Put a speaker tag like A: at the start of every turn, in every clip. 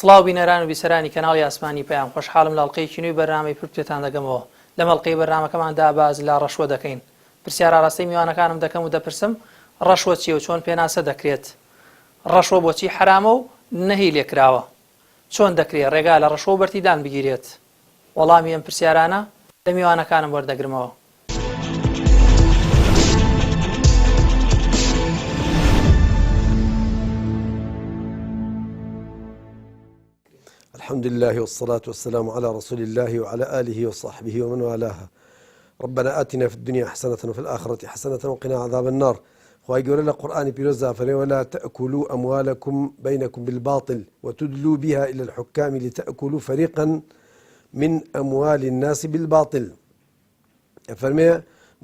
A: سڵاو بینەران و بیسەرانی کەناڵی ئاسمانی پەیام، خۆشحاڵم لە ئەڵقەیەکی نوێی بەرنامەی پرد پێتان دەگەمەوە. لەم ئەڵقەی بەرنامەکەماندا باس لە ڕەشوە دەکەین. پرسیار ئاراستەی میوانەکانم دەکەم و دەپرسم، ڕەشوە چییە و چۆن پێناسە دەکرێت؟ ڕەشوە بۆچی حەرامە و نەهی لێکراوە؟ چۆن دەکرێ ڕێگا لە ڕەشوە و بەرتیدان بگیرێت؟ وەڵامی ئەم پرسیارانە لە میوانەکانم وەردەگرمەوە.
B: الحمد لله والصلاة والسلام على رسول الله وعلى آله وصحبه ومن والاه ربنا آتنا في الدنيا حسنة وفي الآخرة حسنة وقنا عذاب النار خوای گەورە لە قورئانی پیرۆزدا فەرمی ولا تأکلوا اموالکم بینکم بالباطل وتدلوا بها الى الحکام لتأکلوا فریقا من اموال الناس بالباطل ئەفەرمێ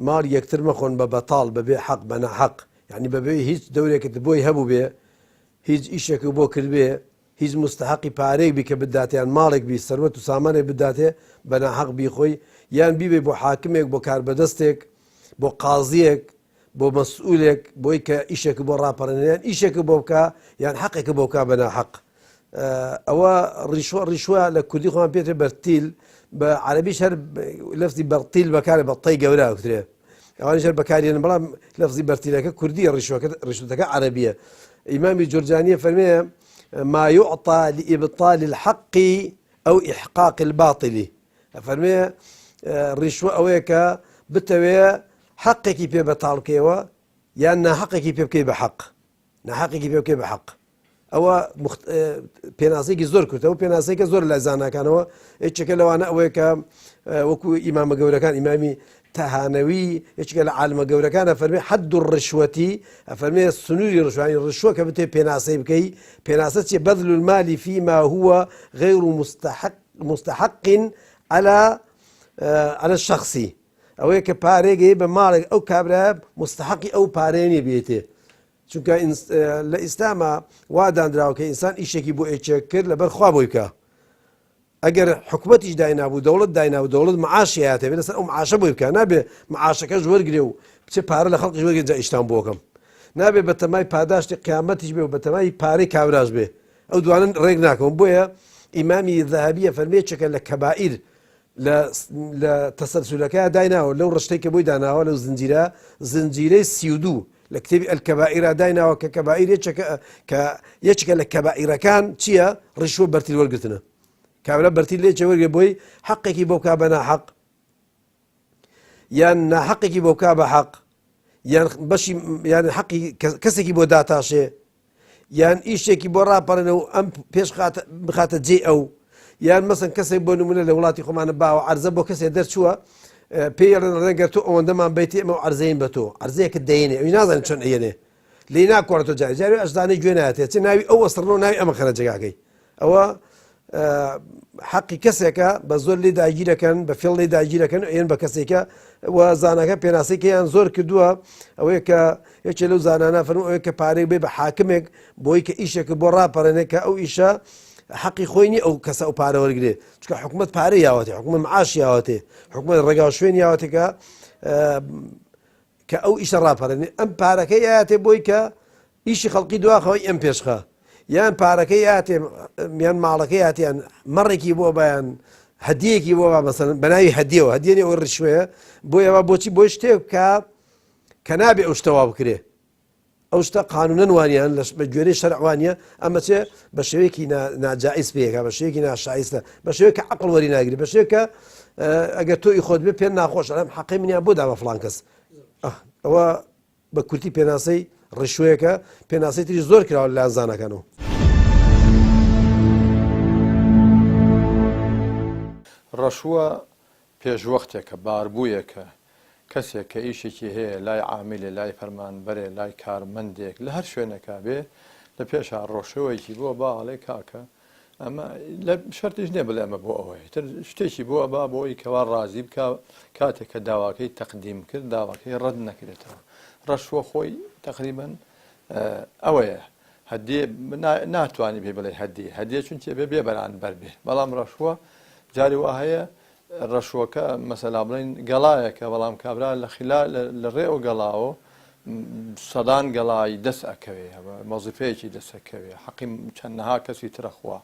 B: ماڵ یەکتر مەخۆن بە بەتاڵ بەبێ حەق بە ناحەق یعنی بەبێ هیچ دەورێکت بۆی هەبوو بێ هیچ ئیشێک بۆ کردبێ هیچ مستحقی پارەیەک بی کە بداتێ یان ماڵێک بی سەروەت و سامانێک بداتێ بە ناحەق بیخۆی یان بیبەی بۆ حاکمێک بۆ کاربەدەستێک بۆ قازیەک بۆ مەسئولێک بۆی کە ئیشێک بۆ ڕاپەڕێنێ یان ئیشێک بۆ بکا یان حەقێک بۆ بکا بە ناحەق ئەوە ڕیشوە ڕیشوە لە کوردی خۆمان پێتێ بەرتیل بە عەربیش هەر لەفزی بەرتیل بەکارێ بە تەی گەورە ئەوترێ ئەوانیش هەر بەکارێن بەڵام لەفزی بەرتیلەکە کوردیە ڕیشوەکە ڕیشوەتەکە عەربیە ئیمامی جۆرجانیە فەرمێ ما يعطى لإبطال الحق أو إحقاق الباطل ئەفەرمێ ڕیشوە ئەوەیە کە بتەوێ حەقێکی پێ بەتاڵ بکەیەوە یان ناحەقێکی پێ بکەی بە حەق ناحەقێکی پێ بکەی بە حەق ئەوە پێناسێکی زۆر کورتەوە پێناسێکە زۆر لای زاناکانەوە یەکێکە لەوانە ئەوەیە کە وەکو ئیمامە گەورەکان ئیمامی تەهانەوی یەکێکە لە عالمە گەورەکان ئەفەرمێ حد الرشوەتی ئەفەرمێ سنووری ڕشوانی ڕشوە کە بتێ پێناسەی بکەی پێناسە چیە بذل المال فيما هو غير مستحق مستحق على على الشخص ئەوەیە کە پارێگەی بە ماڵێک ئەو کابرا مستحقی ئەو پارەیە نیە بێتێ چونکە لە ئیسلامە وا دانراوە کە ئینسان ئیشێکی بۆ ئێچێک کرد لەبەر خوا بۆی بکە ئەگەر حکوومەتیش داینابوو دەوڵەت داینابوو دەوڵەت معاشی هاتێ لەسەر ئەو معاشە بۆی بکە نابێ معاشەکەش وەرگێ و بچێ پارە لە خەڵکیش وەرگێ جا ئیشتان بۆکەم نابێ بەتەمای پاداشتی قیامەتیش بێ و بەتەمای پارەی کابراش بێ ئەو دوانن ڕێک ناکەون بۆیە ئیمامی ذەهەبیە فەرمێ چەکە لە کەبائیر لە لە تەسەلسولەکە دایناوە لەو ڕشتەی کە بۆی داناوە لەو زنجیرە زنجیرەی 32 لە کتێبی الکەبائیرا دایناوە کە کەبائیر یەکێکە کە یەکێکە لە کەبائیرەکان چییە ڕیشوە بەرتیل وەرگرتنە کابرا بەرتیل لێ وەرگێ بۆی حەقێکی بۆ بکا بە ناحەق یان ناحەقێکی بۆ بکا بە حەق یان بەشی یان حەقی کەسێکی بۆ داتاشێ یان ئیشێکی بۆ ڕاپەڕێنە و ئەم پێش بخاتە جێ ئەو یان مەسن کەسێک بۆ نمونە لە وڵاتی خۆمانە باوە عرزە بۆ کەسێ دەرچووە پێی ئەڵێن ڕێگەر تۆ ئەوەندەمان بیتی ئەمە عرزەین بە تۆ عرزەیەکە دەینێ ئەوی نازانین چۆن ئەیەنێ لێی ناکۆڕێتەوە جاری جاری ئەشزانێ گوێ نایەتێ چ ناوی ئەو ئەسڕنەوە ناوی ئەمە خەنە جێگاکەی ئەوە حەقی کەسێکە بە زۆر لێ داگیرەکەن بە فێڵ لێ داگیرەکەن ئێن بە کەسێکە و زانەکە پێناسەیەکەیان زۆر کردووە ئەوەیە کە یەکێ لەو زانانە فەرموو ئەوەیە کە پارێک بێ بە حاکمێک بۆی کە ئیشێکە بۆ ڕاپەڕێنێ کە ئەو ئیشە حەقی خۆی نی ئەو کەسە ئەو پارە وەرگێ چکە حکوومەت پارە یاوەتێ حکوومەت معاش یاوەتێ حکوومەت ڕێگا شوێن یاوەتێکە کە ئەو ئیشە ڕاپەڕێنێ ئەم پارەکەی ئااتێ بۆی کە ئیشی خەڵکی دواخەوەی ئەم پێشخە یان پارەکەی ئاتێ یان ماڵەکەی ئاتیان مەڕێکی بۆ بەیان هەدیەکی بۆ با مەسەن بەناوی هەدیەوە هەدیەنی ئەو ڕشوەیە بۆ ئەوە بۆچی بۆی شتێک بکە کە نابێ ئەو شتەوا بکرێ ئەو شتە قانونەن وانیان لە بە گوێرەی شەرع وانە ئەمە چێ بە شێوەیەکی ناجائز پێەکە بە شێوەیەکی ناشایستە بە شێوەیەک کە عقل وەری ناگری بە شێوەیەک کە ئەگەر تۆی خۆت بێ پێ ناخۆش ئەم حەقی منیان بۆ دا بە فڵان کەس ئەوە بە کورتی پێناسەی ڕیشوەیەکە پێناسەی تری زۆر کراوە لەلایەن زاناکانەوە.
C: ڕەشوە پێشوەختێکە، باربوویەکە، کەسێک کە ئیشێکی هەیە لای عامیلێ، لای فەرمانبەرێ، لای کارمەندێک، لە هەر شوێنێکا بێ، لە پێشا ڕۆشەوەیەکی بۆ با ئەڵێ کاکە ئەمە لە شەرتیش نییە بڵێ ئەمە بۆ ئەوەیە، ئیتر شتێکی بۆ ئەبا بۆ ئەوەی کەوا ڕازی بکا کاتێک کە داواکەی تەقدیم کرد داواکەی ڕەت نەکرێتەوە. ڕەشوە خۆی تەقریبەن ئەوەیە. هەدیە ناتوانی پێی بڵێ هەدیە، هەدیە چونکی ئەبێ بێ بەرانبەر بێ، بەڵام ڕەشوە جاری وا هەیە ڕەشوەکە مەسەلا بڵێین گەڵایەکە بەڵام کابرا لە خلا لە ڕێ ئەو گەڵاوە. سەدان گەڵای دەس ئەکەوێ، وەزیفەیەکی دەس ئەکەوێ، حەقی چەندەها کەسی تر ئەخوا.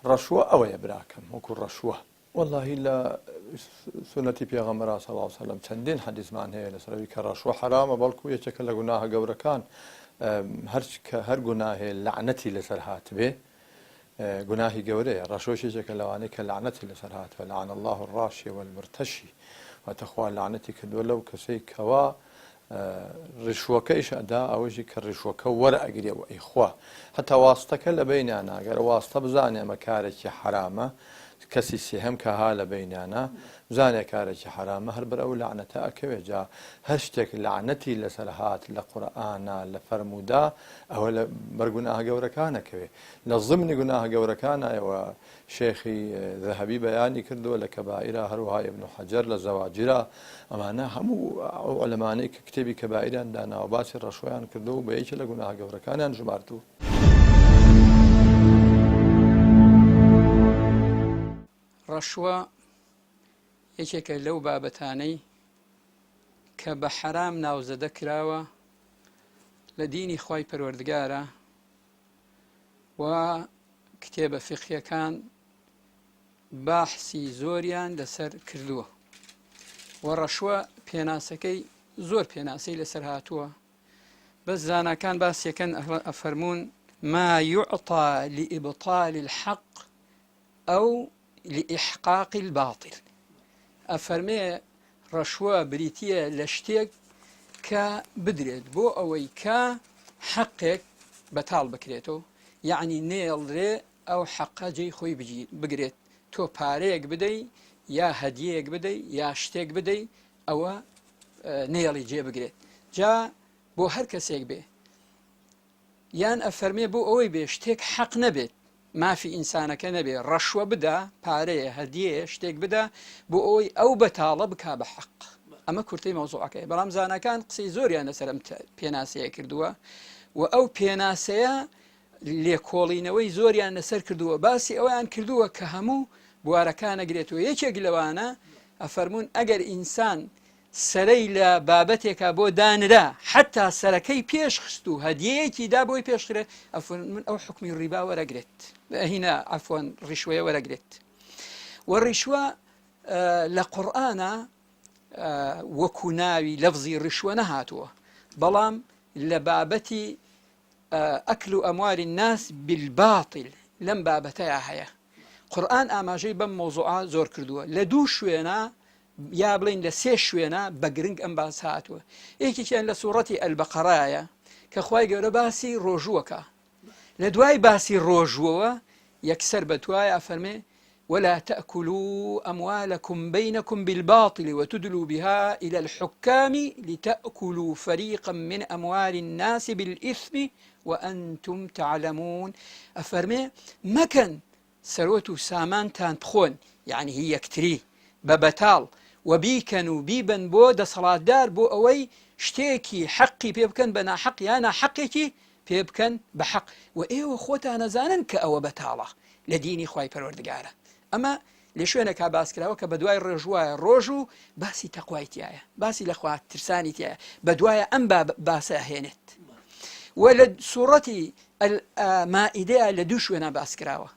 C: ڕەشوە ئەوەیە براکەم وەکو ڕەشوە. وەڵاهی لە سوننەتی پێغەمبەرا صلی اللە علیە وسلم چەندین حەدیسمان هەیە لەسەر ئەوی کە ڕەشوە حەرامە بەڵکو یەکێکە لە گوناهە گەورەکان هەر کە هەر گوناهێ لەعنەتی لەسەر هاتبێ گوناهی گەورەیە ڕەشوەش یەکێکە لەوانەی کە لەعنەتی لەسەر هاتووە لعن الله الراشی والمرتشی واتە خوا لەعنەتی کردووە لەو کەسەی کەوا ڕیشوەکەیش ئەدا ئەوەشی کە ڕیشوەکە وەرئەگرێ و ئەیخوا هەتا واستەکە لە بەینیانا گەر واستە بزانێ ئەمە کارێکی حەرامە کەسی سێهەم کە ها لە بەینیانا بزانێ کارێکی حەرامە هەر بەر ئەو لەعنەتە ئەکەوێ جا هەر شتێک لەعنەتی لەسەر هات لە قورئانا لە فەرموودا ئەوە لە بەر گوناهە گەورەکان ئەکەوێ لە ضمنی گوناهە گەورەکانایەوە شێخی ذەهەبی بەیانی کردووە لە کەبائیرا هەروەها ئیبن حەجەر لە زەواجرا ئەمانە هەموو ئەو عولەمانەی کە کتێبی کەبائیریان داناوە باسی ڕەشوەیان کردووە و بە یەکێ لە گوناهە گەورەکانیان ژماردووە.
D: ڕەشوە یەکێکە لەو بابەتانەی کە بە حەرام ناوزەدە کراوە لە دینی خوای پەروەردگارە و کتێبە فیقهیەکان باحسی زۆریان لەسەر کردووە و ڕەشوە پێناسەکەی زۆر پێناسەی لەسەر هاتووە بەس زاناکان باسیەکەن ئەفەرموون ما يعطى لإبطال الحق أو لإحقاق الباطل ئەفەرمێ ڕەشوە بریتییە لە شتێک کە بدرێت بۆ ئەوەی کە حەقێک بەتاڵ بکرێتەوە یەعنی نێڵرێ ئەو حەقە جێی خۆی بگرێت تۆ پارەیەک بدەی یا هەدیەیەک بدەی یا شتێک بدەی ئەوە نێڵی جێ بگرێت جا بۆ هەر کەسێک بێ یان ئەفەرمێ بۆ ئەوەی بێ شتێک حەق نەبێت مافی ئینسانەکە نەبێ ڕەشوە بدا پارەیە هەدیەیە شتێک بدا بۆ ئەوەی ئەو بەتاڵە بکا بە حەق ئەمە کورتەی مەوزوعەکەی بەڵام زاناکان قسەی زۆریان لەسەر ئەم پێناسەیە کردووە و ئەو پێناسەیە لێکۆڵینەوەی زۆریان لەسەر کردووە باسی ئەویان کردووە کە هەموو بوارەکانەگرێتەوە یەکێک لەوانە ئەفەرمونون ئەگەر ئینسان سەرەی لە بابەتێکا بۆ دانرا حەتا سەرەکەی پێش خست و هەدیەیەکی دا بۆی پێش خرێ ئەفەرموون ئەو حوکمی ڕیبا وەرەگرێت هینا عەفوەن ڕیشوەیە وەرەگرێت و ڕیشوە لە قورئانا وەکو ناوی لەفزی ڕیشوە نەهاتووە بەڵام لە بابەتی ئەکل و ئەمواری الناس بالباطل لەم بابەتەیا هەیە قورئان ئاماژەی بەم مەوزوعە زۆر کردووە لە دوو شوێنە یا بڵێین لە سێ شوێنە بە گرنگ ئەم باسە هاتووە یەکێکیان لە سوڕەتی ئەلبەقەرایە کە خوای گەورە باسی ڕۆژووەکە لە دوای باسی ڕۆژووەوە یەکسەر بە دوای ئەفەرمێ ولا تأكلوا أموالكم بينكم بالباطل وتدلوا بها إلى الحكام لتأكلوا فريقا من أموال الناس بالإثم وأنتم تعلمون ئەفەرمێ مەکەن سەروەت و سامانتان بخۆن، یەعنی هی یەکتری، بە بەتاڵ، وە بیکەن و بیبەن بۆ دەسەڵاتدار بۆ ئەوەی شتێکی حەقی پێ بکەن بە ناحەق یا ناحەقێکی پێ بکەن بە حەق، وە ئێوە خۆتان ئەزانن کە ئەوە بەتاڵە لە دینی خوای پەروەردگارە. ئەمە لە شوێنێکا باس کراوە کە بەدوای ڕێژوایە ڕۆژ و باسی تەقوای تیایە، باسی لە خوا ترسانی تیایە، بەدوایە ئەم باسە ئەهێنێت. وە لە سوڕەتی المائدەیە لە دوو شوێنە باس کراوە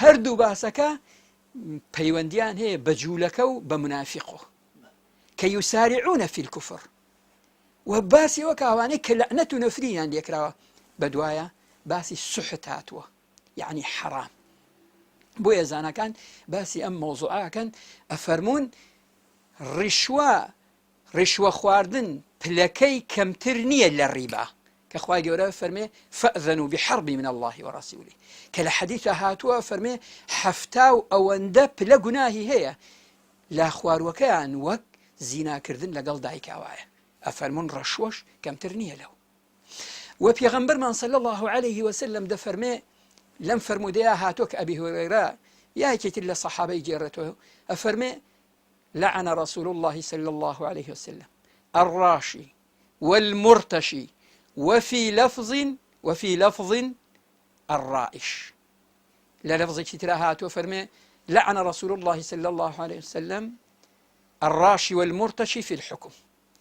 D: هەردوو باسەکە پەیوەندیان هەیە بە جوولەکە و بە منافقۆ کە یوساریعونە فی الکفر و باسی ئەوە کاوانەی کە لەعنەت و نەفرینیان لێکراوە بەدوایە باسی سوحت هاتووە یعنی حەرام بۆیە زاناکان باسی ئەم مەوزوعەکەن ئەفەرموون ڕیشوە ڕیشوە خواردن پلەکەی کەمتر نییە لە ڕیبا کە خوای گەورە فەرمێ فأذنوا بحرب من الله ورسوله کە لە حەدیثە هاتووە فەرمێ حەفتا و ئەوەندە پلە گوناهی هەیە لا خواروەکەیان وەک زیناکردن لەگەڵ دایکا وایە ئەفەرمون ڕەشوەش کەمتر نییە لەو و پێغەمبەرمان صلی الله عليه وسلم دەفەرمێ لەم فەرموودەیە هاتووە کە ئەبی هورەیرە یا یەکێتر لە سەحابەی گێڕێتەوە ئەفەرمێ لعن رسول الله صلى الله عليه وسلم الراشي والمرتشي وفي لفظ وفي لفظ الرائش لە لەفظێکی ترا هاتووە فەرمێ لعن رسول الله صلى الله عليه وسلم الراشي والمرتشي في الحكم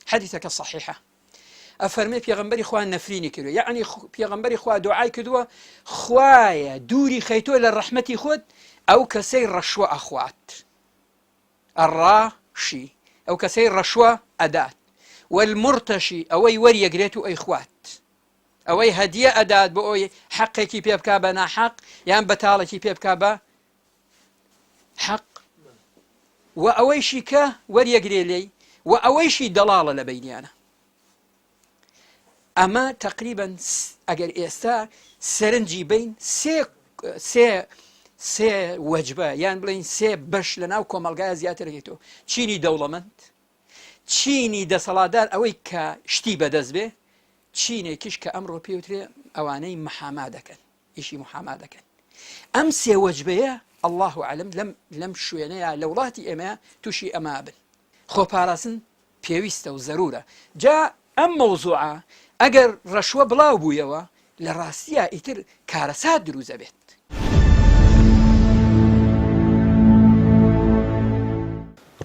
D: حديثەکە صحیحە. ئەفەرمێ پێغەمبەری خوا نەفرینی کردووە یەعنی پێغەمبەری خوا دوعای کردووە خوایە دووری خەیتۆ لە ڕەحمەتی خۆت ئەو کەسەی ڕەشوە ئەخوات الراشی ئەو کەسەی ڕەشوە ئەدات والمرتشی ئەوەی وەریەگرێت و ئەیخوات ئەوەی هەدیە ئەدات بۆ ئەوی حەقێکی پێ بکا بە ناحەق یان بەتاڵێکی پێ بکا بە حەق و ئەوەیشی کە وەریەگرێ لێی و ئەوەیشی دەڵاڵە لە بینیانە ئەمە تقریبا ئەگەر ئێستا سەرنجی بین سێ سێ سێ وەجبە یان بڵین سێ بەش لە ناو کۆمەلگای زیاترەکەیتەوە چینی دەوڵەمەند چینی دەسەڵاتدار ئەوەی کە شتی بەدەست بێ چینێکیش کە ئەمڕۆ پێوترێ ئەوانەی محاما دەکەن ئیشی محاما دەکەن ئەم سێ وەجبەیە الله اعلم لەم لەم شوێنەیە لە وڵاتی ئێمە تووشی ئەما بن خۆپاراستن پێویستە و زەرورە جا ئەم مەوزوعە ئەگەر ڕەشوە بڵاو بوویەوە لە ڕاستیە ئیتر کارەسات دروست ئەبێت.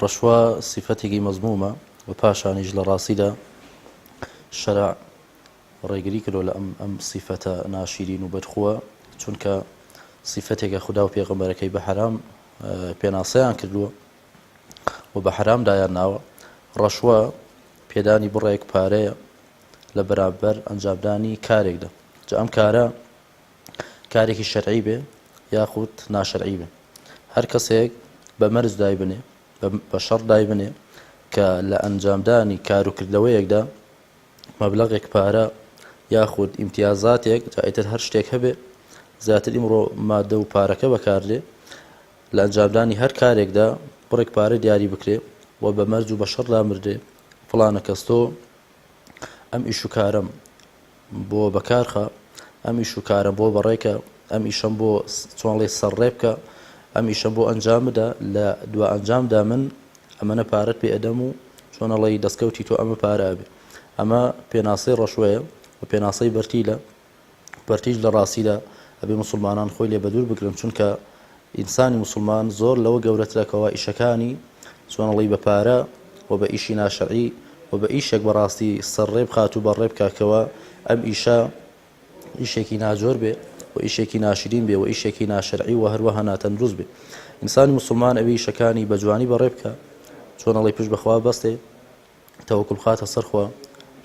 E: ڕەشوە سیفەتێکی مەزمومە و پاشانیش لە ڕاستیدا شەرع ڕێگری کردوە لە ئەم ئەم سیفەتە ناشیرین و بەدخووە چونکە سیفەتێکە خودا و پێغەمبەرەکەی بە حەرام پێناسەیان کردووە و بە حەرام دایان ناوە ڕەشوە پێدانی بڕێک پارەیە لە بەرامبەر ئەنجامدانی کارێکدا جا ئەم کارە کارێکی شەرعی بێ یاخود ناشەرعی بێ هەر کەسێک بە مەرج دایبنێ بە شەڕ دایبنێ کە لە ئەنجامدانی کاروکردەوەیەکدا مەبلەغێک پارە یاخود ئیمتیازاتێک جا ئیتر هەر شتێک هەبێ زیاتر ئیمڕۆ مادە و پارەکە بەکاردێ لە ئەنجامدانی هەر کارێکدا بڕێک پارە دیاری بکرێ و بە مەرج و بە شەڕ دامردرێ فڵانە کەس تۆ ئەم ئیش و کارەم بۆ بەکارخە ئەم ئیش و کارەم بۆ بەڕێکە ئەم ئیشەم بۆ چۆنڵێ سەرڕێ بکە ئەم ئیشەم بۆ ئەنجام بدە لە دوا ئەنجامدا من ئەمەنە پارەت پێ ئەدەم و چۆن ئەڵێی دەستکەوتی تۆ ئەمە پارە ئەبێ ئەمە پێناسەی ڕەشوەیە و پێناسەی بەرتیلە بەرتیل لە ڕاستیدا ئەبێ موسڵمانان خۆی لێ بەدوور بگرن چونکە ئینسانی موسڵمان زۆر لەوە گەورەترە کەوا ئیشەکانی چۆن ئەڵێی بە پارە و بە ئیشی ناشەرعی و بە ئیشێک بەڕاستی سەرڕێ بخات و بەڕێ بکا کەوا ئەم ئیشە ئیشێکی ناجۆر بێ و ئیشێکی ناشرین بێ و ئیشێکی ناشەرعی و هەروەها ناتەندروست بێ ئینسانی موسڵمان ئەوی ئیشەکانی بە جوانی بەڕێ بکا چۆن ئەڵێی پشت بەخوا بەستێ تەوەکول بخاتە سەر خوا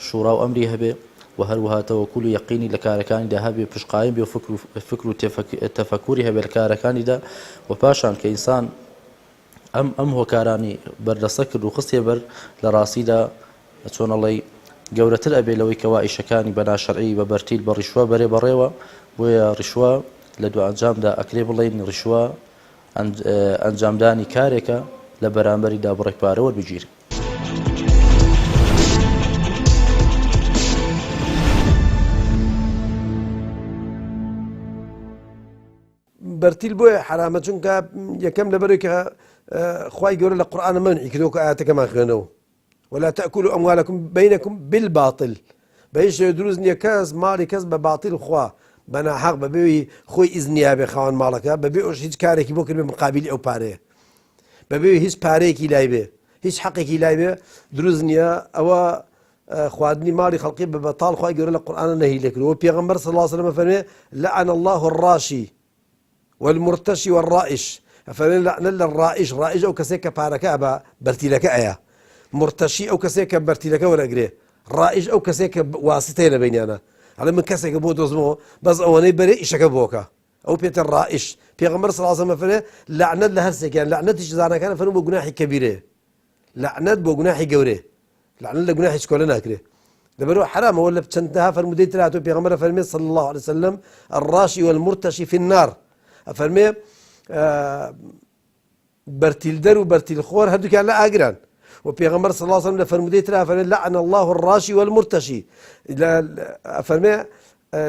E: شوڕا و ئەمری هەبێ و هەروەها تەوەکول و یەقینی لە کارەکانیدا هەبێ پشت قایم بێ و فکر و فکر و تەفەکوری هەبێ لە کارەکانیدا و پاشان کە ئینسان ئەم ئەم هۆکارانی بەردەستە کرد و خستیە بەر لە ڕاستیدا چۆن ئەڵێی گەورەتر ئەبێ لەوەی کەوا ئیشەکانی بە ناشەرعی بە بەرتیل بە ڕیشوە بەرێ بەڕێوە بۆیە ڕیشوە لە دوا ئەنجامدا ئەکرێ بڵێین ڕیشوە ئەنجامدانی کارێکە لە بەرامبەریدا بڕێک پارە وەربگیرێ.
B: بەرتیل بۆیە حەرامە چونکە یەکەم لەبەرەوەی کە خوای گەورە لە قورئانە مەنعی کردووە کە ئاەتەکەمان خوێنەوە ولا تأكلوا أموالكم بينكم بالباطل بە هیچ شێوە دروست نییە کەس ماڵی کەس بە باتیل خوا بە ناحەق بەبێ خۆی ئیزنیا بێ خاوەن ماڵەکە بەبێ ئەوش هیچ کارێکی بۆ کردبێ مقابلی ئەو پارەیە بەبێ هیچ پارەیەکی لای بێ هیچ حەقێکی لای بێ دروست نییە ئەوە خواردنی ماڵی خەڵکی بە بەتاڵ خوای گەورە لە قورئانە نەهی لێکردووە پێغەمبەر صلی الله علیه وسلم فەرمێ لعن الله الراشی والمرتشی والرائش فەرمێ لەعنە لە ڕائش ڕائش ئەو کەسێک کە پارەکە بە بەرتیلەکە ئەیە مرتشی ئەو کەسێک کە بەرتیلەکە وەرەگرێ ڕائش ئەو کەسێک کە واسطەیە لە بینیانە ئەڵێ من کەسێکە بۆ دۆزمەوە بەس ئەوەنەی بەرێ ئیشەکە بۆکە ئەو پێتە ڕائش پێغەمبەر صلی الله علیه وسلم فەرمێ لەعنەت لە هەرسێکیان لەعنەتیش زاناکان فەرموو بۆ گوناحی کەبیرەیە لەعنەت بۆ گوناحی گەورەیە لەعنەت لە گوناحی چکۆلە ناکرێ لەبەرەوە حرامە وە لە چەندەها فەرموودەی تر هاتووە پێغەمبەر فەرمێ صلی الله عليه وسلم الراشي والمرتشي في النار ئەفەرمێ بەرتیلدەر و بەرتیلخۆر هەردووکیان لە ئاگران و پێغەمبەر صلی الله عليه وسلم لە فەرموودەی ترا فەرمێ لعن الله الراشي والمرتشي لە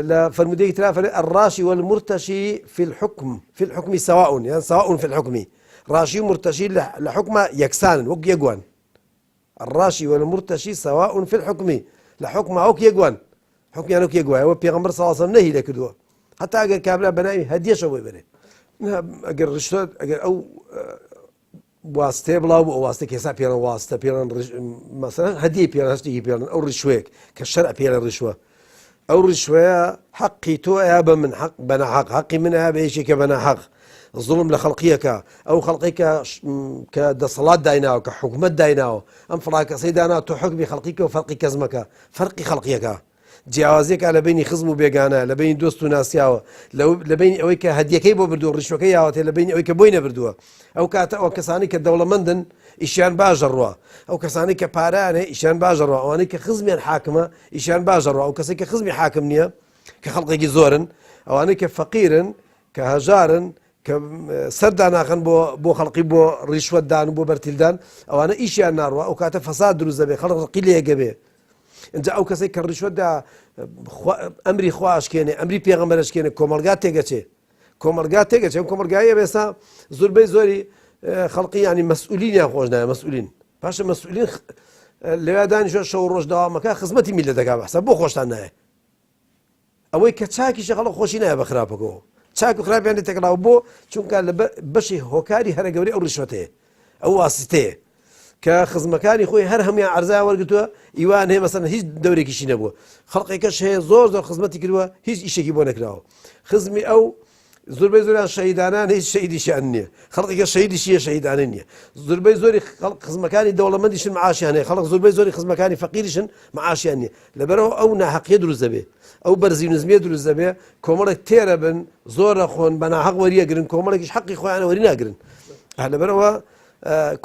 B: لە فەرموودەیەکی ترا فەرمێ الراشي والمرتشي في الحكم في الحكم سواء یان سواء في الحكم ڕاشی و مرتشی لە حکمە یەکسانن وەک یەکوان الراشي والمرتشي سواء في الحكم لە حکمە وەک یەکوان حکمیان وەک یەک وایە پێغەمبەر صلی الله علیه وسلم نەهی لێ کردووە حتا ئەگەر کابرا بە ناوی هەدیەشە بۆی بەرێ ئەگەر ڕشتە ئەگەر ئەو. واستەیە بڵاو بوو، ئەو واستەی کە ئێستا پێڵێن واستە، پێڵێن مەسەلەن هەدیەی پێڵێن، هەر شتێکی پێڵێن، ئەو ڕیشوەیەک کە شەرع پێڵێن ڕیشوە، ئەو ڕیشوەیە حەقی تۆ ئەیا بە من، حەق بە ناحەق، حەقی من ئەیا بە یەکێکە بە ناحەق، زوڵم لە خەڵقیەکە، ئەو خەڵقەی کە کە دەسەڵات دایناوە، کە حکومەت دایناوە، ئەم فڵان کەسەی دانا تۆ حوکمی خەڵقی کە و فەرقی کەس مەکە، فەرقی خەڵقیەکە. جیاوازیەکە لە بەینی خزم و بێگانە، لە بەینی دۆست و ناسیاوە، لە بەینی ئەوەی کە هەدیەکەی بۆ بردووە، ڕیشوەکەی یاوەتێ، لە بەینی ئەوەی کە بۆی نەبردووە. ئەو کاتە ئەو کەسانەی کە دەوڵەمەندن ئیشیان باش دەڕوا، ئەو کەسانەی کە پارەیان هەیە ئیشیان باش دەڕوا، ئەوانەی کە خزمیان حاکمە ئیشیان باش دەڕوا، ئەو کەسەی کە خزمی حاکم نییە کە خەڵقێکی زۆرن، ئەوانەی کە فەقیرن، کە هەژارن، کە سەر داناخەن بۆ بۆ خەڵقی بۆ ڕیشوەتدان و بۆ بەرتیلدان، ئەوانە ئیشیان ناڕوا، ئەو کاتە فەساد دروست دەبێ، خەڵک ڕقی لێگەبێ. ئینجا ئەو کەسەی کە ڕیشوەت دا ئەمری خوا ئەشکێنێ ئەمری پێغەمبەر ئەشکێنێ کۆمەڵگا تێگەچێ کۆمەڵگا تێگەچێ ئەم کۆمەڵگایە ئێستا زۆربەی زۆری خەڵقی ینی مەسئولینیان خۆش نایە مەسئولین پاشە مەسئولین لەوێ دانیشە شەو ڕۆژ داوامەکە خزمەتی میللەت دەکا بەحساب بۆ خۆشتان نایە ئەوەی کە چاکیشە خەڵک خۆشی نایە بە خراپەکەەوە چاک و خراپیان لێ تێکەڵاو بۆ چونکە لە بەشی هۆکاری هەرە گەورەی ئەو ڕیشوەتەیە ئەو واسیتەیە کە خزمەکانی خۆی هەر هەمویان عەرزایان وەرگتووە ئیوان هەیە مەسەن هیچ دەورێکیشی نەبووە خەڵقێکەش هەیە زۆر زۆر خزمەتی کردووە هیچ ئیشێکی بۆ نەکراوە خزمی ئەو زۆربەی زۆریان شەهیدانان هیچ شەهیدیشیان نییە خەڵکێکە شەهیدیشیە شەهیدانە نییە زۆربەی زۆری خەڵک خزمەکانی دەوڵەمەندیشن معاشیان هەیە خەڵک زۆربەی زۆری خزمەکانی فەقیریشن معاشیان نییە لەبەرەوە ئەو ناحەقیە دروست دەبێ ئەو بەرزی نزمیە دروست دەبێ کۆمەڵێک تێرە بن زۆر خۆن بە ناحەق وەریەگرن کۆمەڵێکیش حەقی خۆیان وەری ناگرن لەبەرەوە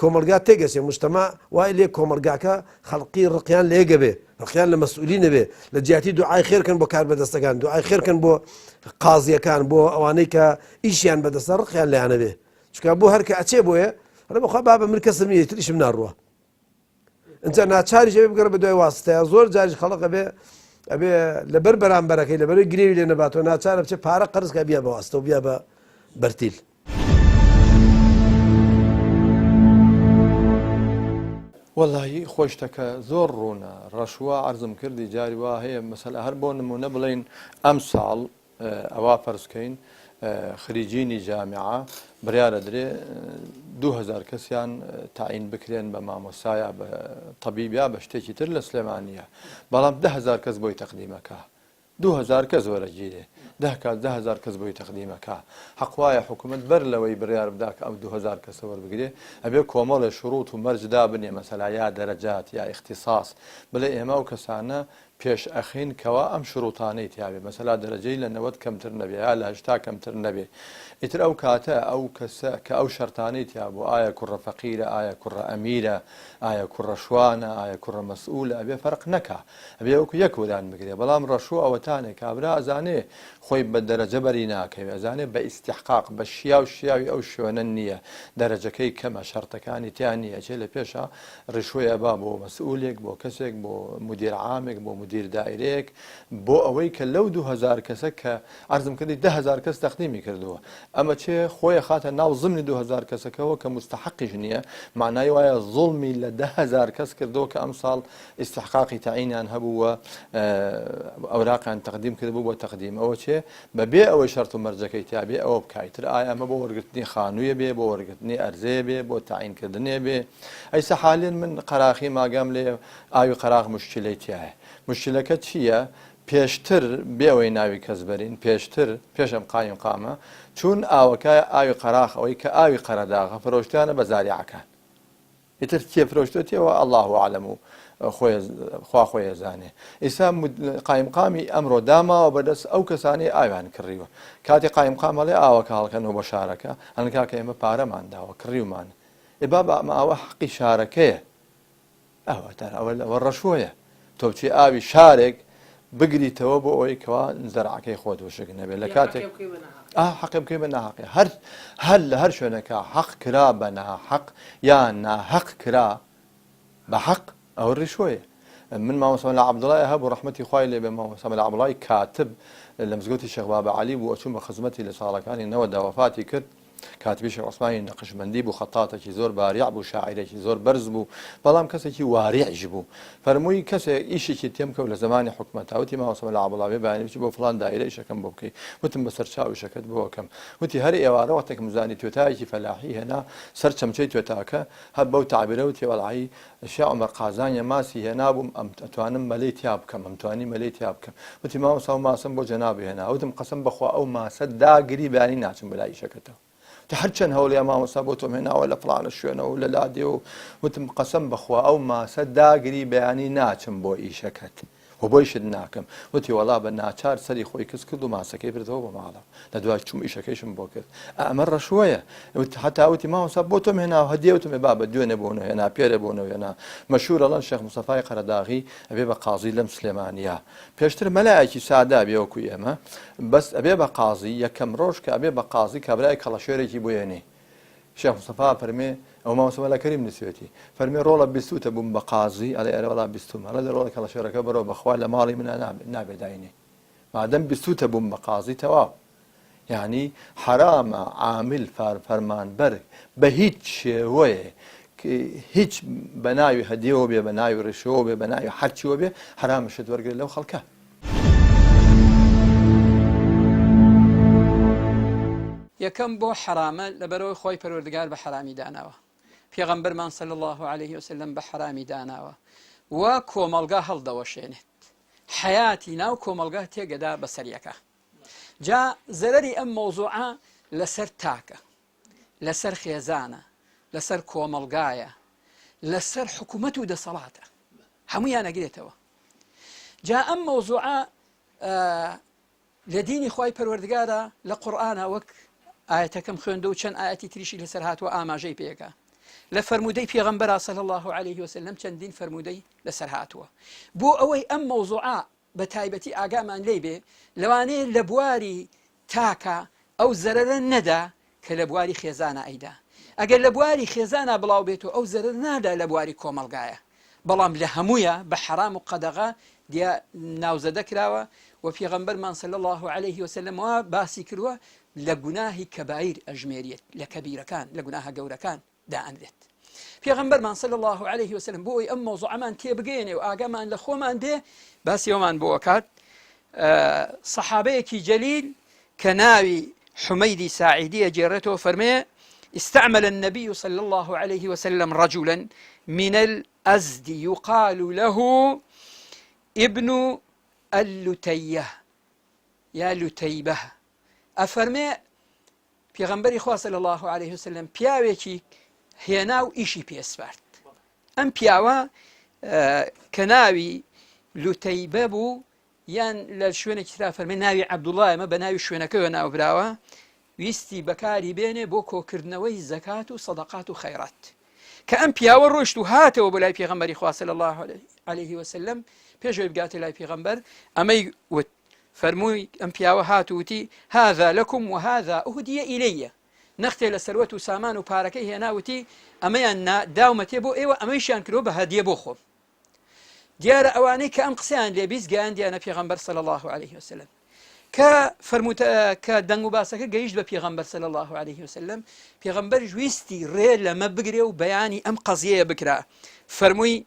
B: کۆمەڵگا تێگەچێ مجتەمع وای لێ کۆمەڵگاکە خەڵقی ڕقیان لێگەبێ ڕقیان لە مەسئولی نەبێ لە جیاتی دوعای خێرکەن بۆ کار بەدەستەکان دوعای خێرکەن بۆ قازیەکان بۆ ئەوانەی کە ئیشیان بەدەستە ڕقیان لایانە بێ چکە بۆ هەرکە ئەچێ بۆیە ڕێ بەخوا بابە من کەسم نییە تریشم ناڕوە ئینجا ناچاریش ئەبێ بگەڕێ بە دوای واسطەیە زۆر جاریش خەڵک ئەبێ ئەبێ لەبەر بەرامبەرەکەی لەبەرەی گرێوی لێ نەباتەوە ناچارە بچێ پارە قەرز کە بیا بە واستە و بیا بە بەرتیل.
C: وەڵاهی خۆی شتەکە زۆر ڕوونە ڕەشوە عەرزم کردی جاری وا هەیە مەسەلە هەر بۆ نمونە بڵێین ئەمساڵ ئەوا فەرز کەین خریجینی جامیعە بڕیارە درێ 2000 کەسیان تەعین بکرێن بە مامۆستا یا بە تەبیب یا بە شتێکی تر لە سلێمانیە بەڵام 10000 کەس بۆی تەقدیمەکە 2000 کەس وەرەگیرێ دە کات 10000 کەس بۆی تەقدیمەکە حەق وایە حکوومەت بەر لەوەی بڕیار بدا کە ئەم 2000 کەسە وەربگرێ ئەبێ کۆمەڵێ شروط و مەرج دابنێ مەسەلا یا دەرەجات یا ئیختیساس بڵێ ئێمە ئەو کەسانە پێش ئەخەین کەوا ئەم شروتانەی تیابێ مەسەلا دەرەجەی لە 90 کەمتر نەبێ یا لە 80 کەمتر نەبێ ئیتر ئەو کاتە ئەو کەسە کە ئەو شەرتانەی تیابوو ئایا کوڕە فەقیرە ئایا کوڕە ئەمیرە ئایا کوڕە شوانە ئایا کوڕە مەسئولە ئەبێ فەرق نەکا ئەبێ وەکو یەک وەران بگرێ بەڵام ڕەشۆ ئەوەتانێ کابرا ئەزانێ خۆی بە دەرەجە بەری ناکەوێ ئەزانێ بە ئیستیحقاق بە شیاو شیاوی ئەو شوێنە نییە دەرەجەکەی کەمە شەرتەکانی تیا نییە ئەچێ لە پێشا ڕیشوەی ئەبا بۆ مەسئولێک، بۆ کەسێک، بۆ مودیر عامێک، بۆ مودیر دائیرەیەک، بۆ ئەوەی کە لەو 2000 کەسە کە عەرزم کردی 10000 کەس تەقدیمی کردووە، ئەمە چێ خۆی ئەخاتە ناو زمنی 2000 کەسەکەوە کە موستەحەقیش نییە، مەعنای وایە زوڵمی لە 10000 کەس کردووە کە ئەمساڵ ئیستحقاقی تەعینیان هەبوو و ئەوراقیان تەقدیم کردبوو بۆ تەقدیم. ئەوە چێ بە بێ ئەوەی شەرت و مەرجەکەی تیا بێ ئەوە بکا. ئیتر ئایا ئەمە بۆ وەرگرتنی خانوویە بێ، بۆ وەرگرتنی ئەرزەیە بێ، بۆ تەعین کردنێ بێ، ئەیسە حالێن من قەراخیم ئاگام لێیە ئاوی قەراخ موشکیلەی تیایە موشکیلەکە چییە پێشتر بێ ئەوەی ناوی کەس بەرین پێشتر پێش ئەم قایمقامە چوون ئاوەکە ئاوی قەراخ ئەوەی کە ئاوی قەرەداغە فرۆشتیانە بە زاریعەکان ئیتر کێ فرۆشتێتیەوە الله اعلم و خۆی خوا خۆی ئەزانێ ئیسا قایمقامی ئەمڕۆ داماوە بەدەست ئەو کەسانەی ئاویان کڕیوە کاتی قایمقام ئەڵێ ئاوەکە هەڵکەنەوە بۆ شارەکە ئەڵێن کاکە ئێمە پارەمان داوە کڕیومان ئێ بابە ئەمە ئاوە حەقی شارەکەیە ئەوە تەر ئەوە ئەوە ڕەشۆیە تۆ بچی ئاوی شارێک بگریتەوە بۆ ئەوەی کەوا زەرعەکەی خۆت وشک نەبێت لە کاتێک حەقی بکەی بە ناحەقی هەر هەر لە هەر شوێنەکە حەق کرا بە ناحەق یا ناحەق کرا بە حەق ئەوە ڕیشۆیە من مامۆستا مەلا عەبدوڵای هەبوو ڕەحمەتی خوای لێ بێ مامۆستا مەلا عەبدوڵای کاتب لە مزگەوتی شێخ بابە عەلی بوو ئەچووم بە خزمەتی لە ساڵەکانی نەوەدا وەفاتی کرد. کاتبی شێخ عوسمانی نەقشبەندی بوو، خەتاتێکی زۆر باریع بوو، شاعیرێکی زۆر بەرز بوو، بەڵام کەسێکی واریعیش بوو. فەرمووی کەسێک ئیشێکی تێم کەوت لە زەمانی حکومەتا، وتی مامۆستا مەلا عەبدوڵا بێ بەیانی بچی بۆ فڵان دایرە ئیشەکەم بۆ بکەی. وتم بەسەرچاو ئیشەکەت بۆ ئەکەم. وتی هەر ئێوارە وەختێکم زانی توێتایەکی فەلاحی هێنا سەر چەمچەی توێتاکە، هەر بەو تەعبیرە وتی وەڵاهی شێ عومەر قازانیە ماسی هێنابووم ئەم ئەتوانم مەلەی تیا بکەم ئەمتوانی مەلەی تیا بکەم وتی مامۆستا ئەو ماسەم بۆ جەنابی هێنا وتم قەسەم بەخوا ئەو ماسە داگری بەیانی ناچم بەلای ئیشەکەتەوە وتی هەرچەند هەوڵیا مامۆستا بۆ تۆم هێناوە لە فڵانە شوێنەوە و لە لادێ و وتم قەسەم بەخوا ئەو ماسە داگری بەیانی ناچم بۆ ئیشەکەت و بۆیشت ناکەم. وتی وەڵا بە ناچار سەری خۆی کز کرد و ماسەکەی بردەوە بۆ ماڵەوە. لە دوای چووم ئیشەکەیشم بۆ کرد. ئا ئەمە ڕەشوەیە. وت هەتا وتی مامۆستا بۆ تۆم هێناوە هەدیە وتم ئێ بابە دوێنێ بۆ نەو هێنا پێرێ بۆ نەو هێنا. مەشهوور ئەڵێن شێخ مستەفای قەرەداغی ئەبێ بە قازی لەم سلێمانییە. پێشتر مەلایەکی سادە ئەبێ وەکوو ئێمە. بەس ئەبێ بە قازی. یەکەم ڕۆژ کە ئەبێ بە قازی کابرای کەڵەشێرێکی بۆ یەنێ. شێخ مستەفا فەرمێ، ئەوە مامۆستا مەلا کەریم نووسیوێتی، فەرمێ ڕۆڵە بیستووتە بووم بە قازی، ئەڵێ ئەرێ وەڵا بیستوومە، ئەڵێ دە ڕۆڵە کەڵەشێرەکە بڕۆ بەخوا لە ماڵی منا نابێ نابێ داینێی مادەم بیستووتە بووم بە قازی تەواو. یانی حەرامە عامل فار فەرمانبەر بە هیچ شێوەیە هیچ بە ناوی هەدیەوە بێ بە ناوی ڕیشەوە بێ بە ناوی هەرچیوە بێ حەرامە شت وەرگرێت لەو خەڵکە.
D: یەکەم بۆ حەرامە لەبەرئەوەی خوای پەروەردگار بە حەرامی داناوە پێغەمبەرمان صلی اللە علیه وسلم بە حەرامی داناوە و کۆمەڵگا هەڵدەوەشێنێت حەیاتی ناو کۆمەڵگا تێگەدا بەسەریەکە جا زەرەری ئەم مەوزوعە لەسەر تاکە لەسەر خێزانە لەسەر کۆمەڵگایە لەسەر حکوومەت و دەسەڵاتە هەمویان ئەگرێتەوە جا ئەم مەوزوعە لە دینی خوای پەروەردگارە لە قورئانا وەک ئایەتەکەم خوێندە و چەند ئایەتی تریشی لەسەر هاتووە ئاماژەی پێکا لە فەرموودەی پێغەمبەرا صلی الله علیه وسلم چەندین فەرموودەی لەسەر هاتووە بۆ ئەوەی ئەم مەوزوعە بە تایبەتی ئاگامان لێی بێ لەوانەیە لە بواری تاکە ئەو زەرەرە نەدا کە لە بواری خێزانا ئەیدا ئەگەر لە بواری خێزانا بڵاو بێتەوە ئەو زەرەر نادا لە بواری کۆمەڵگایە بەڵام لە هەموویا بە حەرام و قەدەغە دیا ناوزەدە کراوە و پێغەمبەرمان صلی الله علیه وسلم وا باسی کردووە لە گوناهی کەبایر ئەژمێریت لە کەبیرەکان لە گوناهە گەورەکان دائەنرێت. پێغەمبەرمان صلی اللە علیه وسلم بۆ ئەوەی ئەم مەوزوعەمان تێبگەیەنێ و ئاگامان لە خۆمان بێ باسی ئەومان بۆ ئەکات سەحابەیەکی جەلیل کە ناوی حمەیدی ساعیدی ئەگێڕێتەوە فەرمێ استعمل النبي صلى الله عليه وسلم رجلا من الأزد يقال له ابن اللتية يا لتيبة أفرمي پێغەمبەری خوا صلی اللە علیه وسلم پیاوێکی هێنا و ئیشی پێ سپارد ئەم پیاوە کە ناوی لوتەیبە بوو یان لە شوێنێکی ترا فەرمێ ناوی عەبدوڵڵا ئەمە بە ناوی شوێنەکەوە ناوبراوە ویستی بەکاری بێنێ بۆ کۆکردنەوەی زەکات و سەدەقات و خەیرات کە ئەم پیاوە ڕۆشت و هاتەوە بۆ لای پێغەمبەری خوا صلی الله علیه وسلم پێش ئەوەی بگاتە لای پێغەمبەر ئەمەی وت فەرمووی، ئەم پیاوە هات و وتی، هذا لکم وهذا اهدی الی، نەختێ لە سەروەت و سامان و پارەکەی هێنا وتی، ئەمەیان نا داومەتێ بۆ ئێوە ئەمەیشیان کردووە بە هەدیە بۆ خۆم. دیارە ئەوانەی کە ئەم قسەیان لێ 20 گەیاندیانە پێغەمبەر صلی الله علیه وسلم کە فەرمووتە کە دەنگ و باسەکە گەیشت بە پێغەمبەر صلی الله علیه وسلم پێغەمبەر ویستی ڕێ لەمە بگرێ و بەیانی ئەم قەزیەیە بکرا فەرمووی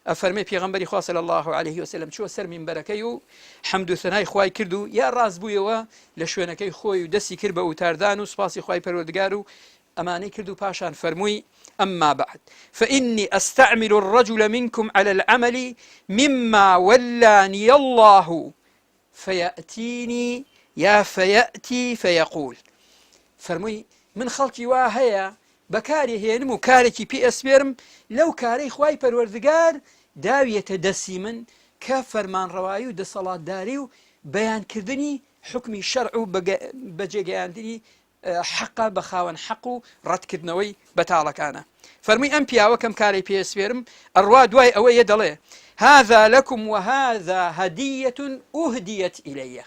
D: ئەفەرمێ پێغەمبەری خوا صلی اللە علیه وسلم چووە سەر مینبەرەکەی و حەمد و ثەنای خوای کرد و یا ڕاست بوویەوە لە شوێنەکەی خۆی و دەستی کرد بە وتاردان و سوپاسی خوای پەروەردگار و ئەمانەی کرد و پاشان فەرمووی أما بعد فإني أستعمل الرجل منكم على العمل مما ولاني الله فیأتینی یا فیأتی فیقول فەرمووی من خەڵکی وا هەیە بەکاری هێنم و کارێکی پێ ئەسپێرم لەو کارەی خوای پەروەردگار داویەتە دەستی من کە فەرمانڕەوایی و دەسەڵاتداری و بەیانکردنی حوکمی شەرع و بەجێگەیاندنی حەقە بە خاوەن حەق و ڕەتکردنەوەی بەتاڵەکانە. فەرمووی ئەم پیاوە کەم کارەی پێ ئەسپێرم ئەڕوا دوای ئەوە یە دەڵێ، هذا لکم وهذا هدیە اهدیت الی،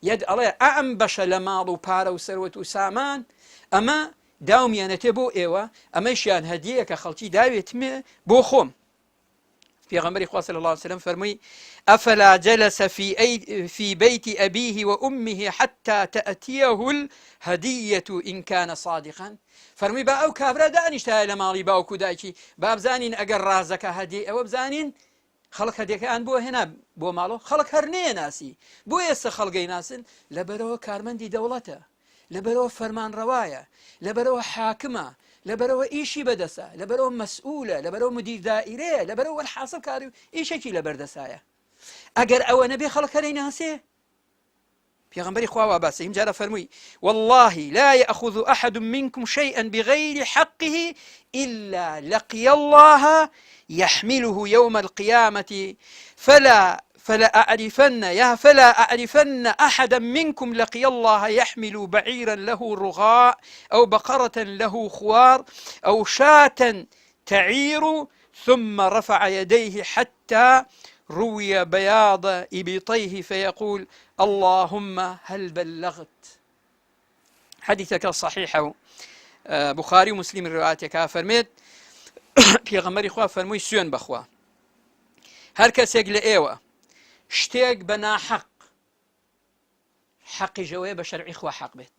D: یەت ئەڵێ ئەم بەشە لە ماڵ و پارە و سەروەت و سامان ئەمە داومیانەتێ بۆ ئێوە ئەمەیشیان هەدیەیە کە خەڵکی داوێتمێ بۆ خۆم. پێغەمبەری خوا صلی الله علیه وسلم فەرمووی أفلا جلس في أي في بيت أبيه وأمه حتى تأتيه الهدية إن كان صادقا فەرمووی با ئەو کابرا دانیشتایە لە ماڵی باوک و دایکی با بزانین ئەگەر ڕازەکە هەدیەی ئەوە بزانین خەڵک هەدیەکەیان بۆ هێنا بۆ ماڵۆ خەڵک هەر نەیەناسی بۆ ئێستا خەڵگەی ناسن لەبەرەوە کارمەندی دەوڵەتە لەبەرەوە فەرمانڕەوایە لەبەرەوە حاکمە لەبەرەوە ئیشی بەدەسە لەبەرەوە مەسئولە لەبەرەوە مدیر دائیرەیە لەبەرەوە وەلحاسڵ کاری و ئیشێکی لەبەردەسایە ئەگەر ئەوە نەبێ خەڵک هەرەی ناسێ پێغەمبەری خوا وا باسی ئینجا فەرمووی والله لا يأخذ أحد منكم شيئا بغير حقه إلا لقي الله يحمله يوم القيامة فلا فلا أعرفن يا فلا أعرفن أحدا منكم لقي الله يحمل بعيرا له رغاء أو بقرة له خوار أو شاة تعير ثم رفع يديه حتى روي بياض إبطيه فيقول اللهم هل بلغت حەدیثەکە صحیحە و بخاری و مسلم ڕواتێکا فەرمێت پێغەمبەری خوا فەرمووی سوێن بەخوا هەر کەسێک لە ئێوە شتێک بە ناحەق حەقیش ئەوەیە بە شەرعی خوا حەق بێت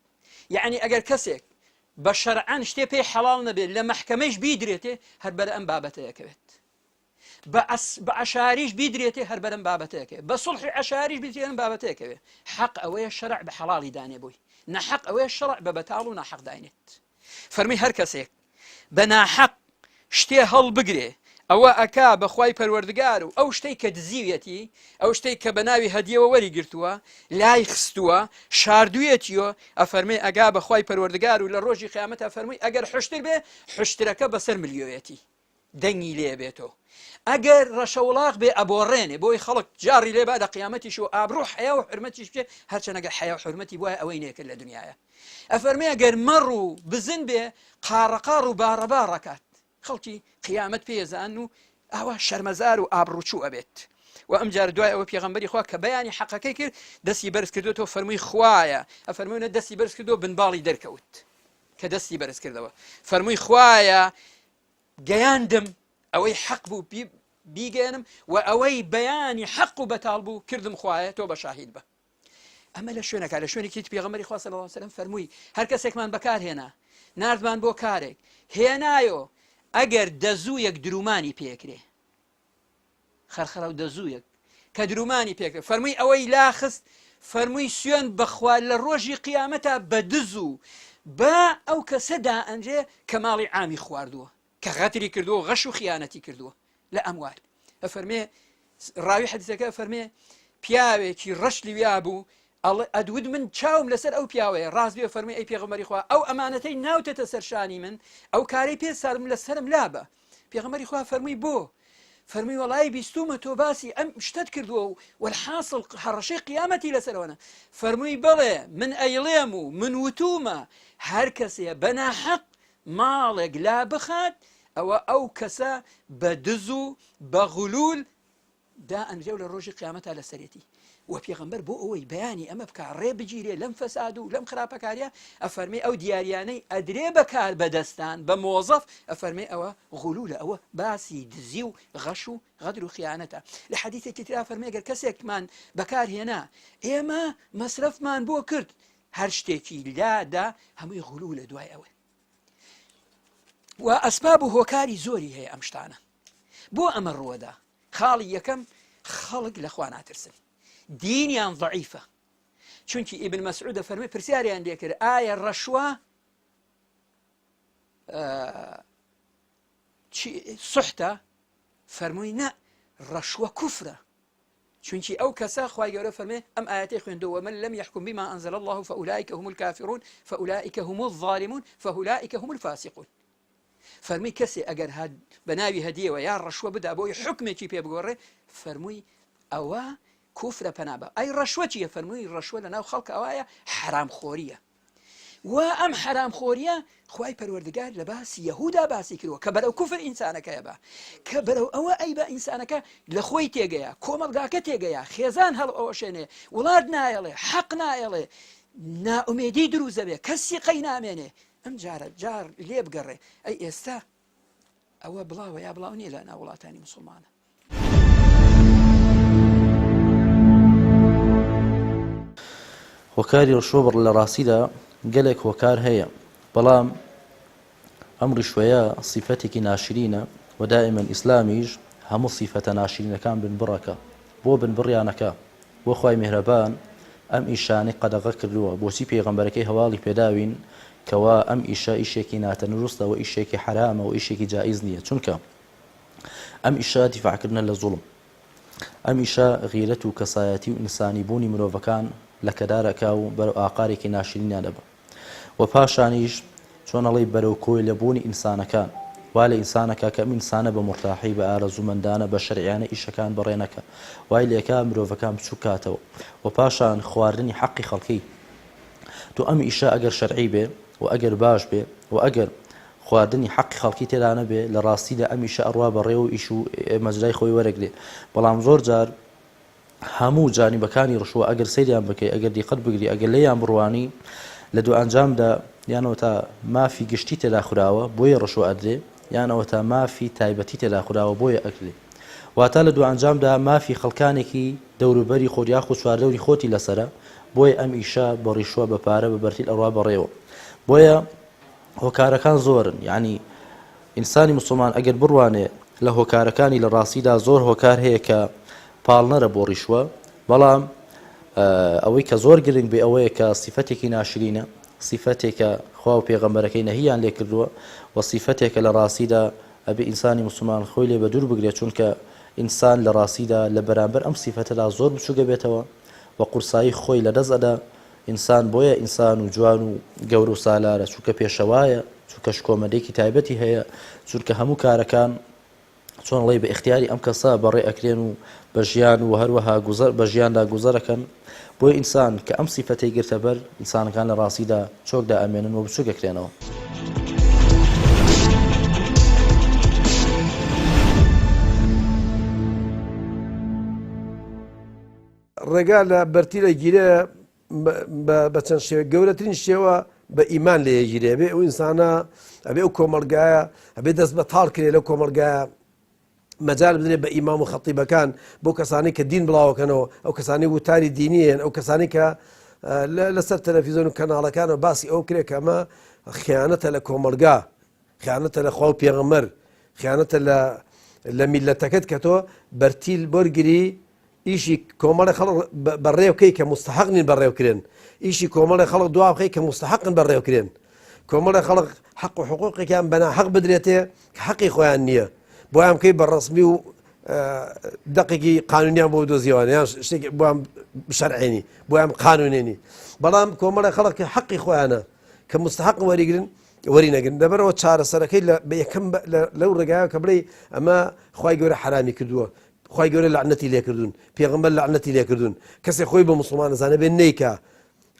D: یەعنی ئەگەر کەسێک بە شەرعەن شتێ پێی حەڵاڵ نەبێت لە مەحکەمەیش بیدرێتێ هەر بەر ئەم بابەتەیەکەوێت بە عەشاریش بیدرێتێ هەر بەرەم بابەتەکەێ بە سڵحی عەشاریش بیدرێت ئەم بابەتەیەکەوێ حەق ئەوەیە شەرع بە حەڵاڵی دانێ بۆی نەحەق ئەوەیە شەرع بە بەتاڵ و ناحەق داینێت فەرمی هەر کەسێک بە ناحەق شتێ هەڵبگرێ ئەوە ئەکا بە خوای پەروەردگار و ئەو شتەی کە دزیویەتی ئەو شتەی کە بە ناوی هەدیەوە وەری گرتووە لای خستووە شاردوویەتیەوە ئەفەرمێ ئەگا بە خوای پەروەردگار و لە ڕۆژی قیامەتا فەرمووی ئەگەر حشتر بێ حشترەکە بەسەر ملیۆیەتی دەنگی لێ بێتەوە ئەگەر ڕەشەوڵاخ بێ ئەبۆڕێنێ بۆی خەڵک جاڕی لێ با لە قیامەتیش و ئابڕوو حەیا و حرمەتیش بچێ هەرچەند ئەگەر حەیا و حرمەتی بوایە ئەوەی نەکرد لە دنیاە ئەفەرمێ ئەگەر مەڕ و بزن بێ قاڕەقاڕ و باڕەباڕەکات خەڵکی قیامەت پێزان و ئاوا شەرمەزار و ئابڕوچوو ئەبێت و ئەمجار دوای ئەوە پێغەمبەری خوا کە بەیانی حەقەکەی کرد دەستی بەرز کردوەوە فەرمووی خوایە ئەفەرموونە دەستی بەرز کردو بنباڵی دەرکەوت کە دەستی بەرز کردەوە فەرمووی خوایە گەیاندم ئەوەی حەق بوو بیگەێنم و ئەوەی بەیانی حەق و بەتاڵ بوو کردم خوایە تۆ بە شاهید بە ئەمە لە شوێنەکە لە شوێنێکی تر پێغەمبەری خوا صلی الله علیه وسلم فەرمووی هەر کەسێکمان بەکار هێنا ناردمان بۆ کارێک هێنایۆ ئەگەر دەزوویەک درومانی پێکرێ خەرخەرە و دەزوویەک کە درومانی پێکرێ فەرمووی ئەوەی لاخست فەرمووی سوێن بەخوا لە ڕۆژی قیامەتا بە دز و بە ئەو کەسە دائەنرێ کە ماڵی عامی خواردووە کە غەدری کردووە غەش و خیانەتی کردووە لە ئەموال ئەفەرمێ ڕاوی حەدیسەکە فەرمێ پیاوێکی ڕەش لویا بوو ئەدوت من چاوم لەسەر ئەو پیاوەیە ڕاست بێ فەرمی ئەی پێغەمبەری خوا ئەو ئەمانەتەی ناوتەتە سەر شانی من ئەو کارەی پێ سارم لەسەرم لابە پێغەمبەری خوا فەرمووی بۆ فەرمی وەڵی بیستومە تۆ باسی ئەم شتت کردووە و والحاصل هەڕەشەی قیامەتی لەسەرەوەە فەرمووی بڵێ من ئەیڵێم و من وتومە هەر کەسێ بەناحەق ماڵێک لا بخات ئەوە ئەو کەسە بە دز و بە غلول دائەنرێ و لە ڕۆژی قیامەتا لەسەرێتی وە پێغەمبەر بۆ ئەوەی بەیانی ئەمە بکا ڕێ بگیرێ لەم فەساد و لەم خراپەکاریە ئەفەرمێ ئەو دیاریانەی ئەدرێ بە کار بەدەستان بە مۆزەف ئەفەرمێ ئەوە غلولە ئەوە باسی دزی و غەش و غەدر و خیانەتە لە حەدیثێکی ترا فەرمێ گەر کەسێکمان بەکار هێنا ئێمە مەسرەفمان بۆ کرد هەر شتێکی لادا هەمووی غلولە دوای ئەوە و ئەسباب و هۆکاری زۆری هەیە ئەم شتانە بۆ ئەمە ڕووەدا خاڵی یەکەم خەڵک لە خوا ناترسن دینیان ضعیفە چونکی ئیبن مەسعودە فەرمی پرسیاریان لێکرد ئایا ڕەشوە سوحتە فەرمووی نە ڕەشوە کوفرە چونکی ئەو کەسە خوای گەورە فەرمێ ئەم ئایەتەی خوێندەوە ومن لم يحكم بما أنزل الله فأولئك هم الكافرون فأولئك هم الظالمون فأولئك هم الفاسقون فەرمی کەسێ ئەگەر هەد بە ناوی هەدیەوە یا ڕەشوە بدا بۆی حکمێکی پێ بگۆڕێ فەرمووی ئەوە کوفرە پەنا بە ئەی ڕەشوە چییە فەرمووی ڕەشوە لە ناو خەڵک ئەوایە حرام خۆریە و ئەم حەرام خۆریە خوای پەروەردگار لە باسی یەهودا باسی کردوە کە بەرەو کوفر ئینسانەکەیە بە کە بەرەو ئەوە ئەی بە ئینسانەکە لە خۆی تێگەیە کۆمەڵگاکە تێگەیە خێزان هەڵ ئەوەشێنێ وڵات نایەڵێ حەق نایەڵێ نائومێدی دروزەبێ کەسی قەی نامێنێ ئەم جارە جار لێ بگەڕێ ئەی ئێستا ئەوە بڵاوە یا بڵاو نییە لە ناو وڵاتانی مسلمانە.
E: هۆکاری ڕشوە بڕ لە ڕاستیدا گەلێک هۆکار هەیە بەڵام ئەم ڕیشوەیە سیفەتێکی ناشرینە و دائیمەن ئیسلامیش هەموو سیفەتە ناشرینەکان بنبڕەکە بۆ بنبڕیانەکە بۆ خوای میهرەبان ئەم ئیشانەی قەدەغە کردووە بۆچی پێغەمبەرەکەی هەواڵی پێداوین کەوا ئەم ئیشە ئیشێکی ناتەنروستە و ئیشێکی حەرامە و ئیشێکی جائیز نییە چونکە ئەم ئیشە دیفاعکردنە لە زوڵم ئەم ئیشە غیرەت و کەسایەتی و ئینسانی بوونی مرۆڤەکان لەکەدار ئەکا و بەرەو ئاقارێکی ناشرینیان ئەبا و پاشانیش چۆن ئەڵێی بەرەو کۆیلە بوونی ئینسانەکان وا لە ئینسان ئەکا کە ئەم ئینسانە بە مورتاحی بە ئارەزوومەندانە بە شەرعیانە ئیشەکان بەڕێ نەکا وای لێکا مرۆڤەکان بچووک کاتەوە و پاشان خواردنی حەقی خەڵکی تۆ ئەم ئیشە ئەگەر شەرعی بێ و ئەگەر باش بێ و ئەگەر خواردنی حەقی خەڵکی تێدا نەبێ لە ڕاستیدا ئەم ئیشە ئەڕوا بەڕێوە و ئیش و مەجرای خۆی وەرەگرێ بەڵام زۆر جار هەموو جانیبەکانی ڕشوە ئەگەر سەیریان بکەی ئەگەر دیقەت بگری ئەگەر لێیان بڕوانی لە دوئەنجامدا یان ئەوەتا مافی گشتی تێدا خوراوە بۆیە ڕشوە ئەدرێ یان ئەوەتا مافی تایبەتی تێدا خوراوە بۆیە ئەکرێ واتە لە دوئەنجامدا مافی خەڵکانێکی دەوروبەری خۆت یاخود چواردەوری خۆتی لەسەرە بۆیە ئەم ئیشە بە ڕیشوە بە پارە بە بەرتیل ئەڕوا بەڕێوە بۆیە هۆکارەکان زۆرن یانی ئینسانی موسڵمان ئەگەر بڕوانێ لە هۆکارەکانی لە ڕاستیدا زۆر هۆکار هەیە کە پاڵنەرە بۆ ڕیشوە بەڵام ئەوەی کە زۆر گرنگ بێ ئەوەیە کە سیفەتێکی ناشرینە سیفەتێکە خوا و پێغەمبەرەکەی نەهیان لێ کردووە و سیفەتێکە لە ڕاستیدا ئەبێ ئینسانی موسڵمان خۆی لێ بە دوور بگرێت چونکە ئینسان لە ڕاستیدا لە بەرامبەر ئەم سیفەتەدا زۆر بچووکە بێتەوە و قورسایی خۆی لەدەست ئەدا ئینسان بۆیە ئینسان و جوان و گەورە و سالارە چونکە پێشەوایە چونکە شکۆمەندێکی تایبەتی هەیە چونکە هەموو کارەکان چۆن ڵێ بە ئیختیاری ئەم کەسە بەڕێ ئەکرێن و بە ژیان و هەروەها گوزەر بە ژیاندا گوزەرەکەن بۆیە ئینسان کە ئەم سیفەتەی گرتە بەر ئینسانەکان لە ڕاستیدا چۆکدا ئەمێنن و بچوک ئەکرێنەوە.
B: ڕێگا لە بەرتیل ئەگیرێ بە چەند شێوە گەورەترین شێوە بە ئیمان لێ ئەگیرێ ئەبێ ئەو ئینسانە ئەبێ ئەو کۆمەڵگایە ئەبێ دەست بە تاڵ کرێ لەو کۆمەڵگایە مەجال بدرێ بە ئیمام و خەتیبەکان بۆ کەسانی کە دین بڵاوەکەنەوە ئەو کەسانی وتاری دینین ئەو کەسانی کە لەسەر تەلەفیزیۆن و کەناڵەکانەوە باسی ئەو کرێ کە ئەمە خیانەتە لە کۆمەڵگا خیانەتە لە خوا و پێغەمبەر خیانەتە لە لە میلەتەکەت کە تۆ بەرتیل بۆرگری ئیشی کۆمەڵی خەڵک بەڕێ بکەی کە مستحق نین بەڕێوکرێن ئیشی کۆمەڵی خەڵک دوا بخەی کە مستحقن بەڕێوکرێن کۆمەڵی خەڵک حەق و حقوقێکیان بەنا حەق بدرێتێ کە حەقی خۆیان نییە بۆیان بکەی بە ڕسمی و دەقێکی قانونیان بۆ دۆزیوان یان شتێک بۆیان شەرعێنی بۆیان قانونێنی بەڵام کۆمەڵی خەڵک کە حەقی خۆیانە کە مستحق وەریگرن وەری نەگرن لەبەرەوە چارەسەرەکەی لە یەکەم لەو ڕێگایە کە بڵێ ئەمە خوای گەورە حرامی کردووە خوای گەورە لەعنەتی لێکردوون پێغەمبەر لەعنەتی لێکردوون کەسێک خۆی بە موسڵمان ئەزانێ بێ نەیکا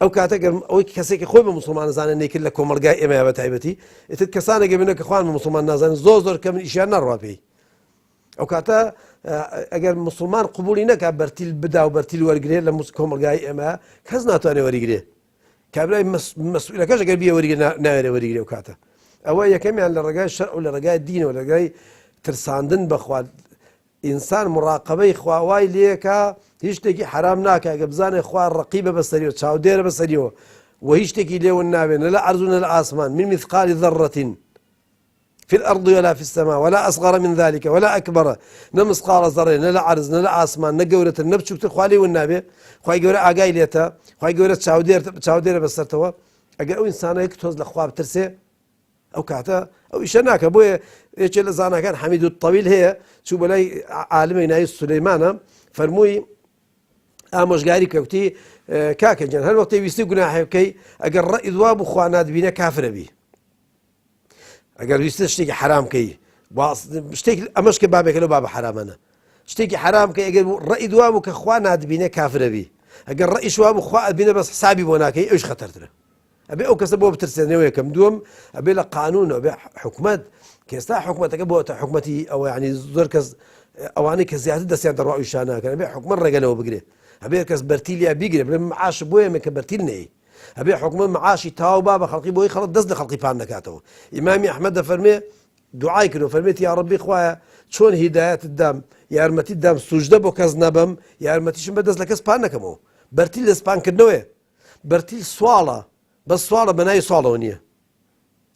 B: ئەو کاتە گەر ئەوەی کەسێکی خۆی بە موسڵمان ئەزانێ نەیکرد لە کۆمەڵگای ئێمە بە تایبەتی ئیتر کەسانێک بنە کە خوان بە موسڵمان نازانن زۆر زۆر کەمن ئیشیان ناڕوا پێی ئەو کاتە ئەگەر موسڵمان قبولی نەکا بەرتیل بدا و بەرتیل وەرگێ لە موس کۆمەڵگای ئێمە کەس ناتوانێت وەریگرێ کابرای مەسئولەکەش ئەگەر بیە وەریگرێ ناوێرێ وەریگرێ و کاتە ئەوە یەکەمیان لە ڕێگای شەرع و لە ڕێگای دینەوە لە ڕێگای ترساندن بەخوا ئینسان مڕاقەبەی خوا وای لێکا هیچ شتێکی حرام ناکە گە بزانێ خوا ڕقیبە بەسەریەوە چاودێرە بەسەریەوە و هیچ شتێکی لێون ناوێن نە لە عەرز و نە لە ئاسمان من مثقال ذرة في الأرض ولا في السماء ولا أصغر من ذلك ولا أكبر نە مسقاڵە زەڕێ نە لە عەرز نە لە ئاسمان نە گەورەتر نە بچووکتر خوا لێی ون نابێ خوای گەورە ئاگای لێتە خوای گەورە چاودێر چاودێرە بەسەرتەوە ئەگەر ئەو ئینسانە یەک تۆز لە خوا بترسێ ئەو کاتە ئەو ئیشە ناکە بۆیە یەکێ لە زاناکان حەمید و تەویل هەیە چوو بەلای عالمێک ناوی سولەیمانە فەرمووی ئامۆژگاری کەوتی کاکە گیان هەر وەختێ ویستی گوناحێ بکەی ئەگەر ڕەئی دوا بوو خوا ناتبینە کافرە بی ئەگەر ویستت شتێکی حرام کەی شتێک ئەمەش کە بابێکە لەو بابە حرامانە شتێکی حرام کە ئەگەر ڕێی دوا بوو کە خوا نادبینێ کافرەبی ئەگەر ڕێی شوا بوو خوا ئەبینە بەس حسابی بۆ ناکەی ئەوش خەتەرترە ئەبێ ئەو کەسە بۆ بترسێنەوە یەکەم دووەم ئەبێ لە قانون ئەبێ حکومت کێستا حکومەتەکە بۆتە حکومەتی ئەوە ینی زۆر کەس ئەوانەی کە زیاتر دەستیان دەڕوا ئیشانەکەن ئەبێ حکومت ڕێگەلەوە بگرێ ئەبێ کەس بەرتیلیا بیگرێ بڵێ معاش بۆیە کە بەرتیل نەیە ئەبێ حکومەت معاشی تەواو با بە خەڵکی بۆی خەڵک دەست لە خەڵکی پان نەکاتەوە ئیمامی ئەحمەد دەفەرمێ دوعای کرد و فەرمێتی یا ڕەبی خوایە چۆن هیدایەتت دام یارمەتیت دام سوجدە بۆ کەس نەبەم یارمەتیشم بە دەست لە کەس پان نەکەمەوە بەرتیل دەست پانکردنەوەیە. بەرتیل سواڵە بەس سواڵە بە ناوی سواڵەوە نییە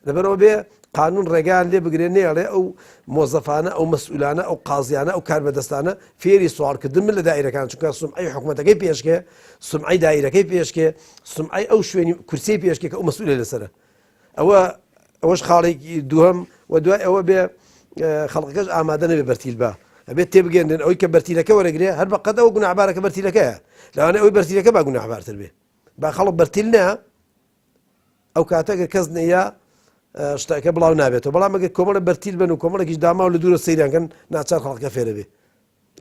B: لەبەرئەوە بێ قانون ڕێگایان لێ بگرێ نەیەڵێ ئەو مۆزەفانە ئەو مەسئولانە ئەو قازیانە ئەو کاربەدەستانە فێری سواڵکردن من لە دایرەکان چونکە سمعی حکوومەتەکەی پێشکێ سمعی دایرەکەی پێشکێ سمعی ئەو شوێنی کورسی پێشکێ کە ئەو مەسئولە لەسەرە ئەوە ئەوەش خاڵێکی دووەم و دوای ئەوە بێ خەڵکەکەش ئامادە نەبێ بەرتیل بە ئەبێت تێبگەندن ئەوەی کە بەرتیلەکە وەرەگرێ هەر بە قەد ئەو گوناهبارەکە بەرتیلەکەیە لەوانەیە ئەوی بەرتیلەکە با گوناهبارتر بێ با خەڵک بەرتیل نە ئەو کاتە گەر کەس نەیە شتەکە بڵاو نابێتەوە بەڵام ئەگەر کۆمەڵە بەرتیل بن و کۆمەڵێکیش داماو لە دوورە سەیران کەن ناچار خەڵکە فێرە بێ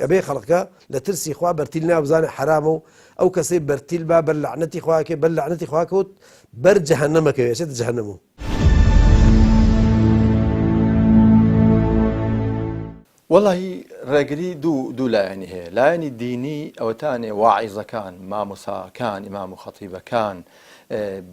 B: ئەبێ خەڵکە لە ترسی خوا بەرتیل نابزانێ حرامە و ئەو کەسەی بەرتیل با بەر لەعنەتی خواکێ بەر لەعنەتی خواکەوت بەر جەهەنەمەکەوێ ئەچێتە جەهەنەم و.
C: وەڵاهی ڕێگری دوو دوو لایەنی هەیە لایەنی دینی ئەوەتانێ واعیزەکان مامۆساکان ئیمام و خەتیبەکان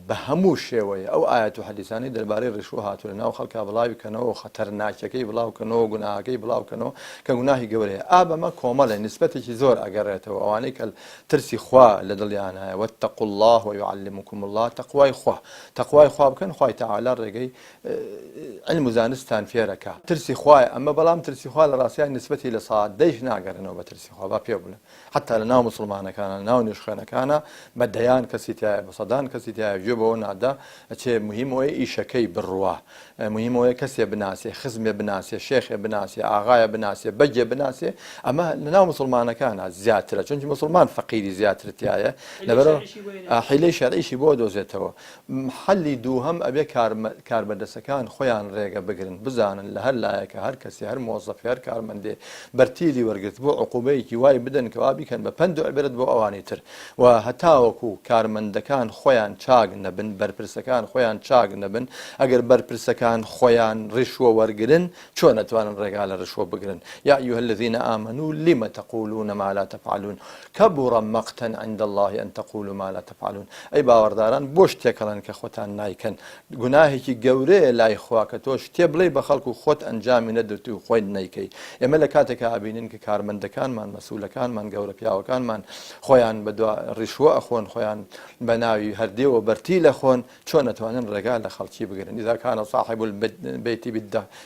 C: بە هەموو شێوەیە ئەو ئاەت و حەدیسانەی دەربارەی ڕیشوە هاتوو لە ناو خەڵکا بڵاوی کەنەوە و خەتەرناکیەکەی بڵاو کەنەوە گوناهەکەی بڵاو کەنەوە کە گوناهی گەورەیە ئا بەمە کۆمەڵێ نیسبەتێکی زۆر ئەگەڕێتەوە ئەوانەی کە ترسی خوا لە دڵیان هەیە واتقوا الله ويعلمكم الله تەقوای خوا تەقوای خوا بکەن خوای تەعالا ڕێگەی علم و زانستتان فێرەکا. ترسی خوایە ئەمە بەڵام ترسی خوا لە ڕاستیا نیسبەتی لە سا دەیش ناگەرێنەوە بە ترسی خوا با پێ بڵێم حەتا لە ناو موسڵمانەکانا لە ناو نوێژخوێنەکانا بە دەیان کەسی تیایە بە سەدان کەسی تیایە گوێ بەوە نادا ئەچێ موهیم ئەوەیە ئیشەکەی بڕوا موهیم ئەوەیە کەسێ بناسێ خزمێ بناسێ شێخێ بناسێ ئاغایە بناسێ بەگێ بناسێ ئەمە لە ناو موسڵمانەکانا زیاترە چونکی موسڵمان فەقیری زیاتر تیایە لەبەرەوە حیلەی شەرعیشی بۆ دۆزێتەوە حەلی دووهەم ئەبێ کاربەدەسەکان خۆیان رێگە بگرن بزانن لە هەر لایەکە هەر کەسێ هەر مۆزەفێ هەر کارمەندێ بەرتیلی وەرگرتبوو عقوبەیەکی وای بدەن کەوا بیکەن بە پەند و عیبرەت بۆ ئەوانی تر و هەتاوەکو کارمەندەکان خۆیان چاک نەبن بەرپرسەکان خۆیان چاک نەبن ئەگەر بەرپرسەکان خۆیان ڕیشوە وەرگرن چۆن ئەتوانن ڕێگا لە ڕشوە بگرن یا ایها الذین آمنوا لم تقولون ما لا تفعلون کبر مقتا عند اللە ان تقولوا ما لا تفعلون ئەی باوەڕداران بۆ شتێک ئەڵێن کە خۆتان نایکەن گوناهێکی گەورەیە لای خوا کە تۆ شتێ بڵێی بە خەڵک و خۆت ئەنجامی نەدەیت و خۆت نەیکەی ئێمە لە کاتێکا ئەبینین کە کارمەندەکانمان مەسولەکانمان گەورە پیاوەکانمان خۆیان بە دوا ڕیشوە ئەخۆن خۆیان بە ناوی هەردێوە بەرتیل ئەخۆن چۆن ئەتوانن ڕێگا لە خەڵکی بگرن اذا كان صاحب البيت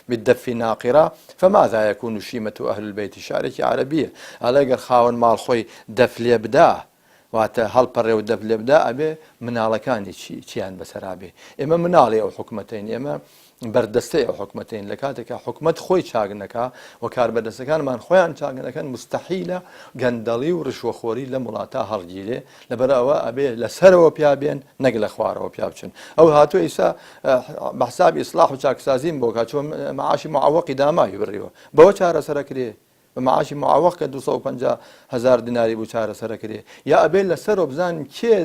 C: بالدف ناقرا فماذا يكون شيمة اهل البيت شعرێکی عەرەبیە ئەڵێ گەر خاوەن ماڵ خۆی دەف لێ بدا واتە هەڵپەڕێ و دەف لێ بدا ئەبێ مناڵەکانی چی چیان بەسەرا بێ ئێمە مناڵی ئەو حکومەتەین ئێمە بەردەستەی ئەو حکومەتەین لە کاتێکا حکومەت خۆی چاک نەکا و کاربەدەستەکانمان خۆیان چاک نەکەن مستحیلە گەندەڵی و ڕشوەخۆری لەم وڵاتە هەڵگیرێ لەبەر ئەوە ئەبێ لە سەرەوە پیا بێن نەک لە خوارەوە پیا بچن ئەو هاتووە ئیسا بە حسابی ئیسلاح و چاکسازیم بۆ کا چۆن معاشی معوەقی داماوی بڕیوە بەوە چارەسەرەکرێ بە معاشی معوەق کە 250 هزار دیناری بوو چارەسەرەکرێ یا ئەبێ لەسەرەوە بزانین کێ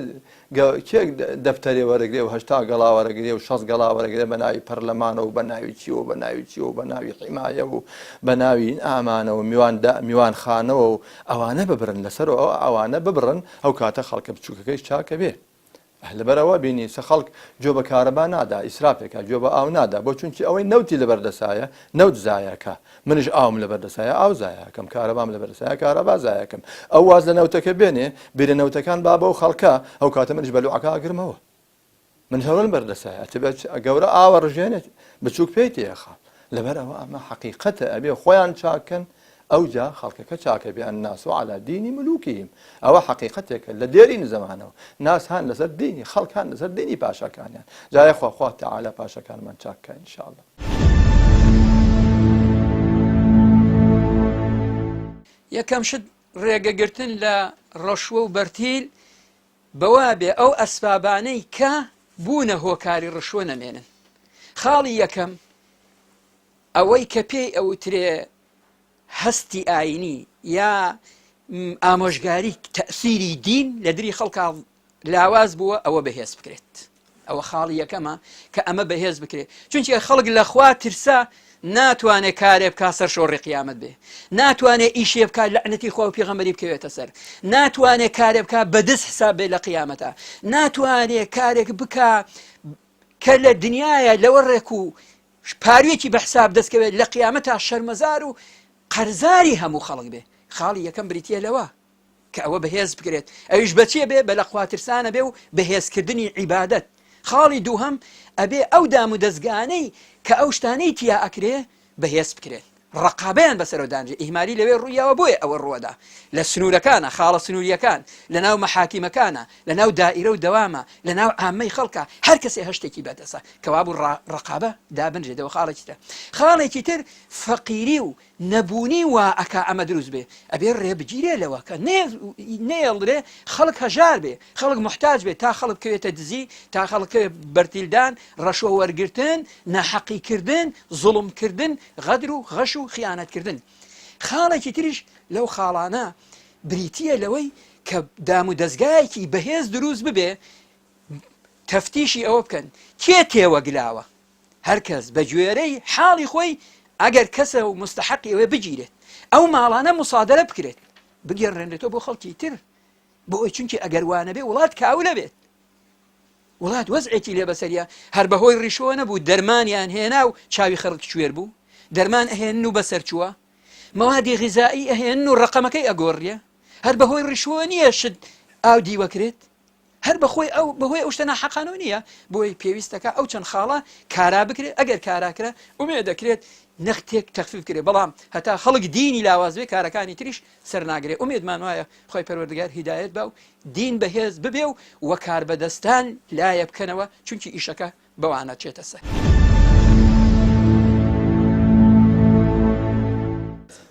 C: کێ دەفتەرێ وەرەگرێ و 80 گەڵا وەرەگرێ و 60 گەڵا وەرەگرێ بە ناوی پەرلەمانەوە و بە ناوی چیەوە بە ناوی چیەوە بە ناوی حیمایە و بە ناوی ئامانەوە میوان میوانخانەوە و ئەوانە ببرن لەسەر ئەوە ئەوانە ببڕن ئەو کاتە خەڵکە بچووکەکەیش چاکە بێ لەبەرەوە بینی سە خەڵک گوێ بە کارەبا نادا ئیسرافێکە گوێ بە ئاو نادا بۆ چونکی ئەوەی نەوتی لەبەر دەسایە نەوت زایەکە منیش ئاوم لەبەر دەسایە ئاو زایەکەم کارەبام لەبەر دەسایە کارەبا زایەکەم ئەو واز لە نەوتەکە بێنێ بیرە نەوتەکان با بەو خەڵکە ئەو کاتە منیش بەلوعەکە ئەگرمەوە من هەرۆن بەردەسایە ئەتبێت گەورە ئاوە ڕژێنێت بچووک پێی تێخا لەبەر ئەوە ئەمە حەقیقەتە ئەبێ خۆیان چاکەن ئەوجا خەڵکەکە چاکە بێ الناس على دین ملوکهم ئەوە حەقیقەتێکە لە دێرین زەمانەوە ناس هان لەسەر دینی خەڵکان لەسەر دینی پاشاکانیان جایە خوا خوا تەعالا پاشاکانمان چاککە ان شاء الله.
D: یەکەم شت ڕێگەگرتن لە ڕەشوە و بەرتیل بەوە بێ ئەو ئەسبابانەی کە بوونە هۆکاری ڕشوە نەمێنن. خاڵی یەکەم ئەوەی کە پێی ئەوترێ هەستی ئاینی یا ئامۆژگاری تەسیری دین لە دری خەڵکا لاواز بووە ئەوە بەهێز بکرێت. ئەوە خاڵی یەکەمە کە ئەمە بەهێز بکرێت چونکە خەڵک لە خوا ترسا ناتوانێت کارێ بکا سەر شۆڕی قیامەت بێ ناتوانێت ئیشێ بکا لەعنەتی خوا و پێغەمبەری بکەوێتە سەر ناتوانێت کارێ بکا بەدز حساب بێ لە قیامەتە ناتوانێت کارێک بکا کە لە دنیاە لەوە ڕێک و پارویەکی بە حساب دەستکەوێت لە قیامەتا شەرمەزار و قەرزاری هەموو خەڵک بێ خاڵی یەکەم بریتە لەوە. کە ئەوە بەهێز بکرێت ئەویش بە چیە بێ بە لە خواترسانە بێ و بەهێزکردنی عیبادەت خاڵی دووهەم ئەبێ ئەو دام و دەزگانەی کە ئەو شتانەی تیا ئەکرێ بەهێز بکرێت ڕقابەیان بەسەرەوە دانرێ ئیهمالی لەوێ ڕوویاوە بۆیە ئەوە ڕووەدا لە سنوورەکانە خاڵە سنووریەکان لە ناو مەحاکیمەکانە لە ناو دائیرە و دەوامە لە ناو عامەی خەڵکە هەر کەسێ هەر شتێکی بەدەسە کەوابوو ڕقابە دابنرێتەوە خاڵێکی تر خاڵێکی تر فەقیری و نەبوونی وا ئەکا ئەمە دروست بێ ئەبێ ڕێ بگیرێ لەوە کە نەیەڵرێ خەڵک هەژار بێ خەڵک محتاج بێ تا خەڵک بکەوێتە دزی تا خەڵک بەرتیلدان ڕەشوە وەرگرتن ناحەقی کردن زوڵم کردن غەدر و غەش و خیانەت کردن خاڵێکی تریش لەو خاڵانە بریتییە لەوەی کە دام و دەزگایەکی بەهێز دروست ببێ تەفتیشی ئەوە بکەن کێ تێوەگلاوە هەر کەس بە گوێرەی حاڵی خۆی ئەگەر کەسە و مستحقی ئەوێ بگیرێت ئەو ماڵانە مصادرە بکرێت بگەڕێنرێتەوە بۆ خەڵکی تر بۆ ئەوی چونکی ئەگەر وانەبێ وڵات کاولە بێت وڵات وەزعێکی لێ بەسەریە هەر بەهۆی ڕیشەوە نەبوو دەرمانیان هێنا و چاوی خەڵک کوێر بوو دەرمان ئەهێنن و بەسەر چووە مەوادی غیزایی ئەهێنن و ڕقەمەکەی ئەگۆڕیە هەر بەهۆی ڕیشوە نییە شت ئاو دیوەکرێت هەر بەخۆی ئەو بەهۆی ئەو شتە ناحەقانەوە نییە بۆی پێویستەکە ئەو چەند خاڵە کارا بکرێت ئەگەر کاراکرا ئومێ دەکرێت نەختێک تەخفیف کرێ بەڵام هەتا خەڵک دینی لاواز بێ کارەکانی تریش سەرناگرێ ئومێدمان وایە خوای پەروەردگار هیدایەت با و دین بەهێز ببێ و وە کاربەدەستان لایە بکەنەوە چونکی ئیشەکە بەوانە چێتە سەر.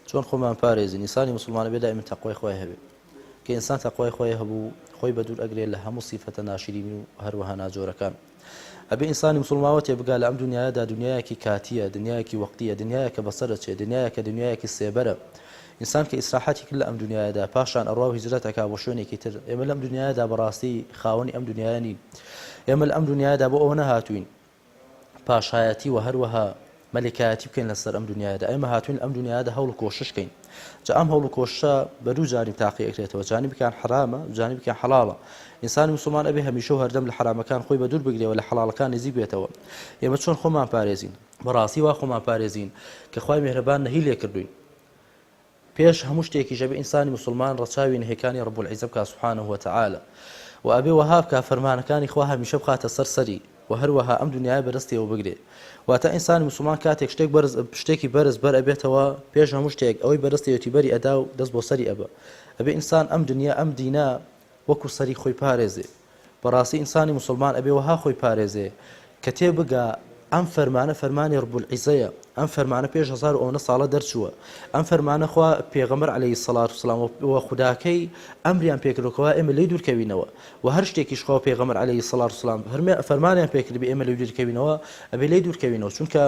E: چۆن خۆمان پارێزین ئینسانی موسڵمان ئەبێ دائیمەن تەقوای خوای هەبێ کە ئینسان تەقوای خوای هەبوو خۆی بەدوور ئەگرێ لە هەموو سیفەتە ناشرین و هەروەها ناجۆرەکان ئەبێ ئینسانی موسڵمان وا تێبگا لە ئەم دنیایەدا دنیایەکی کاتییە، دنیایەکی وەقتییە، دنیایەکە بەسەر ئەچێ، دنیایەکە دنیایەکی سێبەرە. ئینسان کە ئیسراحەتی کرد لە ئەم دنیایەدا، پاشان ئەڕوا و هیجرەت ئەکا بۆ شوێنێکی تر. ئێمە لەم دنیایەدا بەڕاستی خاوەنی ئەم دنیایە نین. ئێمە لە ئەم دنیایەدا بۆ ئەوە نەهاتووین پاشایەتی و هەروەها مەلیکایەتی بکەین لەسەر ئەم دنیایەدا. ئێمە هاتووین لە ئەم دنیایەدا هەوڵ و کۆشش کەین. جا ئەم هەوڵ و کۆششە بە دوو جانیب تاقی ئەکرێتەوە، جانیبێکیان حەرامە، جانیبێکیان حەڵاڵە. ئینسانی موسڵمان ئەبێ هەمیشە و هەردەم لە حەرامەکان خۆی بەدوور بگرێ و لە حەڵاڵەکان نزیک بێتەوە. ئێمە چۆن خۆمان پارێزین؟ بەڕاستی وا خۆمان پارێزین کە خوای میهرەبان نەهی لێ کردووین. پێش هەموو شتێکیش ئەبێ ئینسانی موسڵمان ڕەچاوی نەهیەکانی رب العزە بکا سبحانە وتعالی و ئەبێ وەها بکا فەرمانەکانی خوا هەمیشە بخاتە سەر سەری و هەروەها ئەم دنیایە بەدەستیەوە بگرێ واتە ئینسانی موسڵمان کاتێک شتێک بەرز شتێکی بەرز بەر ئەبێتەوە پێش هەموو شتێک ئەوەی بەدەستیەتی بەری ئەدا و دەست بۆ سەری ئەبا ئەبێ ئینسان ئەم دنیا ئەم دینە وەکو سەری خۆی پارێزێ. بەڕاستی ئینسانی موسڵمان ئەبێ وەها خۆی پارێزێ کە تێ بگا ئەم فەرمانە فەرمانی رب العزەیە، ئەم فەرمانە پێش هەزارو ئەوەنە ساڵە دەرچووە، ئەم فەرمانە خوا پێغەمبەر علیە الصلوە والسلام و خوداکەی ئەمریان پێ کردوە کەوا ئێمە لێی دوور کەوینەوە وە هەر شتێکیش خوا و پێغەمبەر علیە الصلوە والسلام فەرمانیان پێ کردبێ ئێمە لێی دوور کەوینەوە ئەبێ لێی دوور کەوینەوە چونکە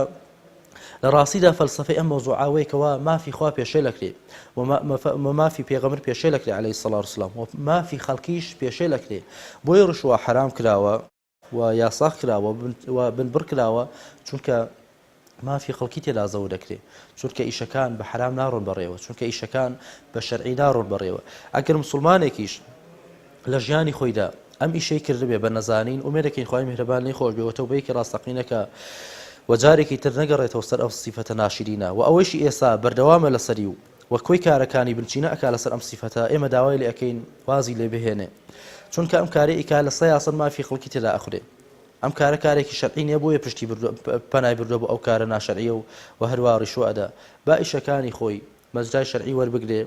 E: لە ڕاستیدا فەلسەفەی ئەم مەوزوعە ئەوەیە کەوا مافی خوا پێشێل ئەکرێ و مافی پێغەمبەر پێشێل ئەکرێ عەلەیهی سەڵات وسلام و مافی خەڵکیش پێشێل ئەکرێ بۆیە ڕشوە حەرام کراوە و یاساغ کراوە و بنبڕ کراوە چونکە مافی خەڵکی تێدا زەوت دەکرێ چونکە ئیشەکان بە حەرام ناڕۆن بەڕێوە چونکە ئیشەکان بە شەرعی ناڕۆن بەڕێوە ئەگەر مسلمانێکیش لە ژیانی خۆیدا ئەم ئیشەی کردبێ بە نەزانین ئومێدەکەین خوای میهرەبان لێی خۆش بێ و تەوبەیەکی ڕاستەقینە کە و جارێکی تر نەگەڕێتەوە سەر ئەو سیفەتە ناشرینە و ئەوەیشی ئێستا بەردەوامە لەسەری و و کۆی کارەکانی بنچینە ئەکا لەسەر ئەم سیفەتە ئێمە داوای لێ ئەکەین وازی لێ بهێنێ چونکە ئەم کارەی ئیکا لە سەیاسەت مافی خەڵکی تێدا ئەخورێ ئەم کارە کارێکی شەرعی نیە بۆیە پشتی بردوە پەنای بردوە بۆ ئەو کارە ناشەرعیە و و هەروا ڕیشوە ئەدا با ئیشەکانی خۆی مەجرای شەرعی وەربگرێ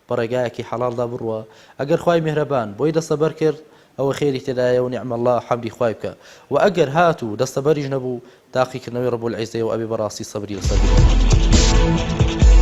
E: بە ڕێگایەکی حەڵاڵدا بڕوا، ئەگەر خوای میهرەبان بۆی دەستەبەر کرد ئەوە خێری تێدایە و نعم اللە حەمدی خوای بکە، وە ئەگەر هاتوو دەستەبەریش نەبوو تاقیکردنەوەی رب العزەیە و ئەبێ بەڕاستی سەبری لەسەر بکەی.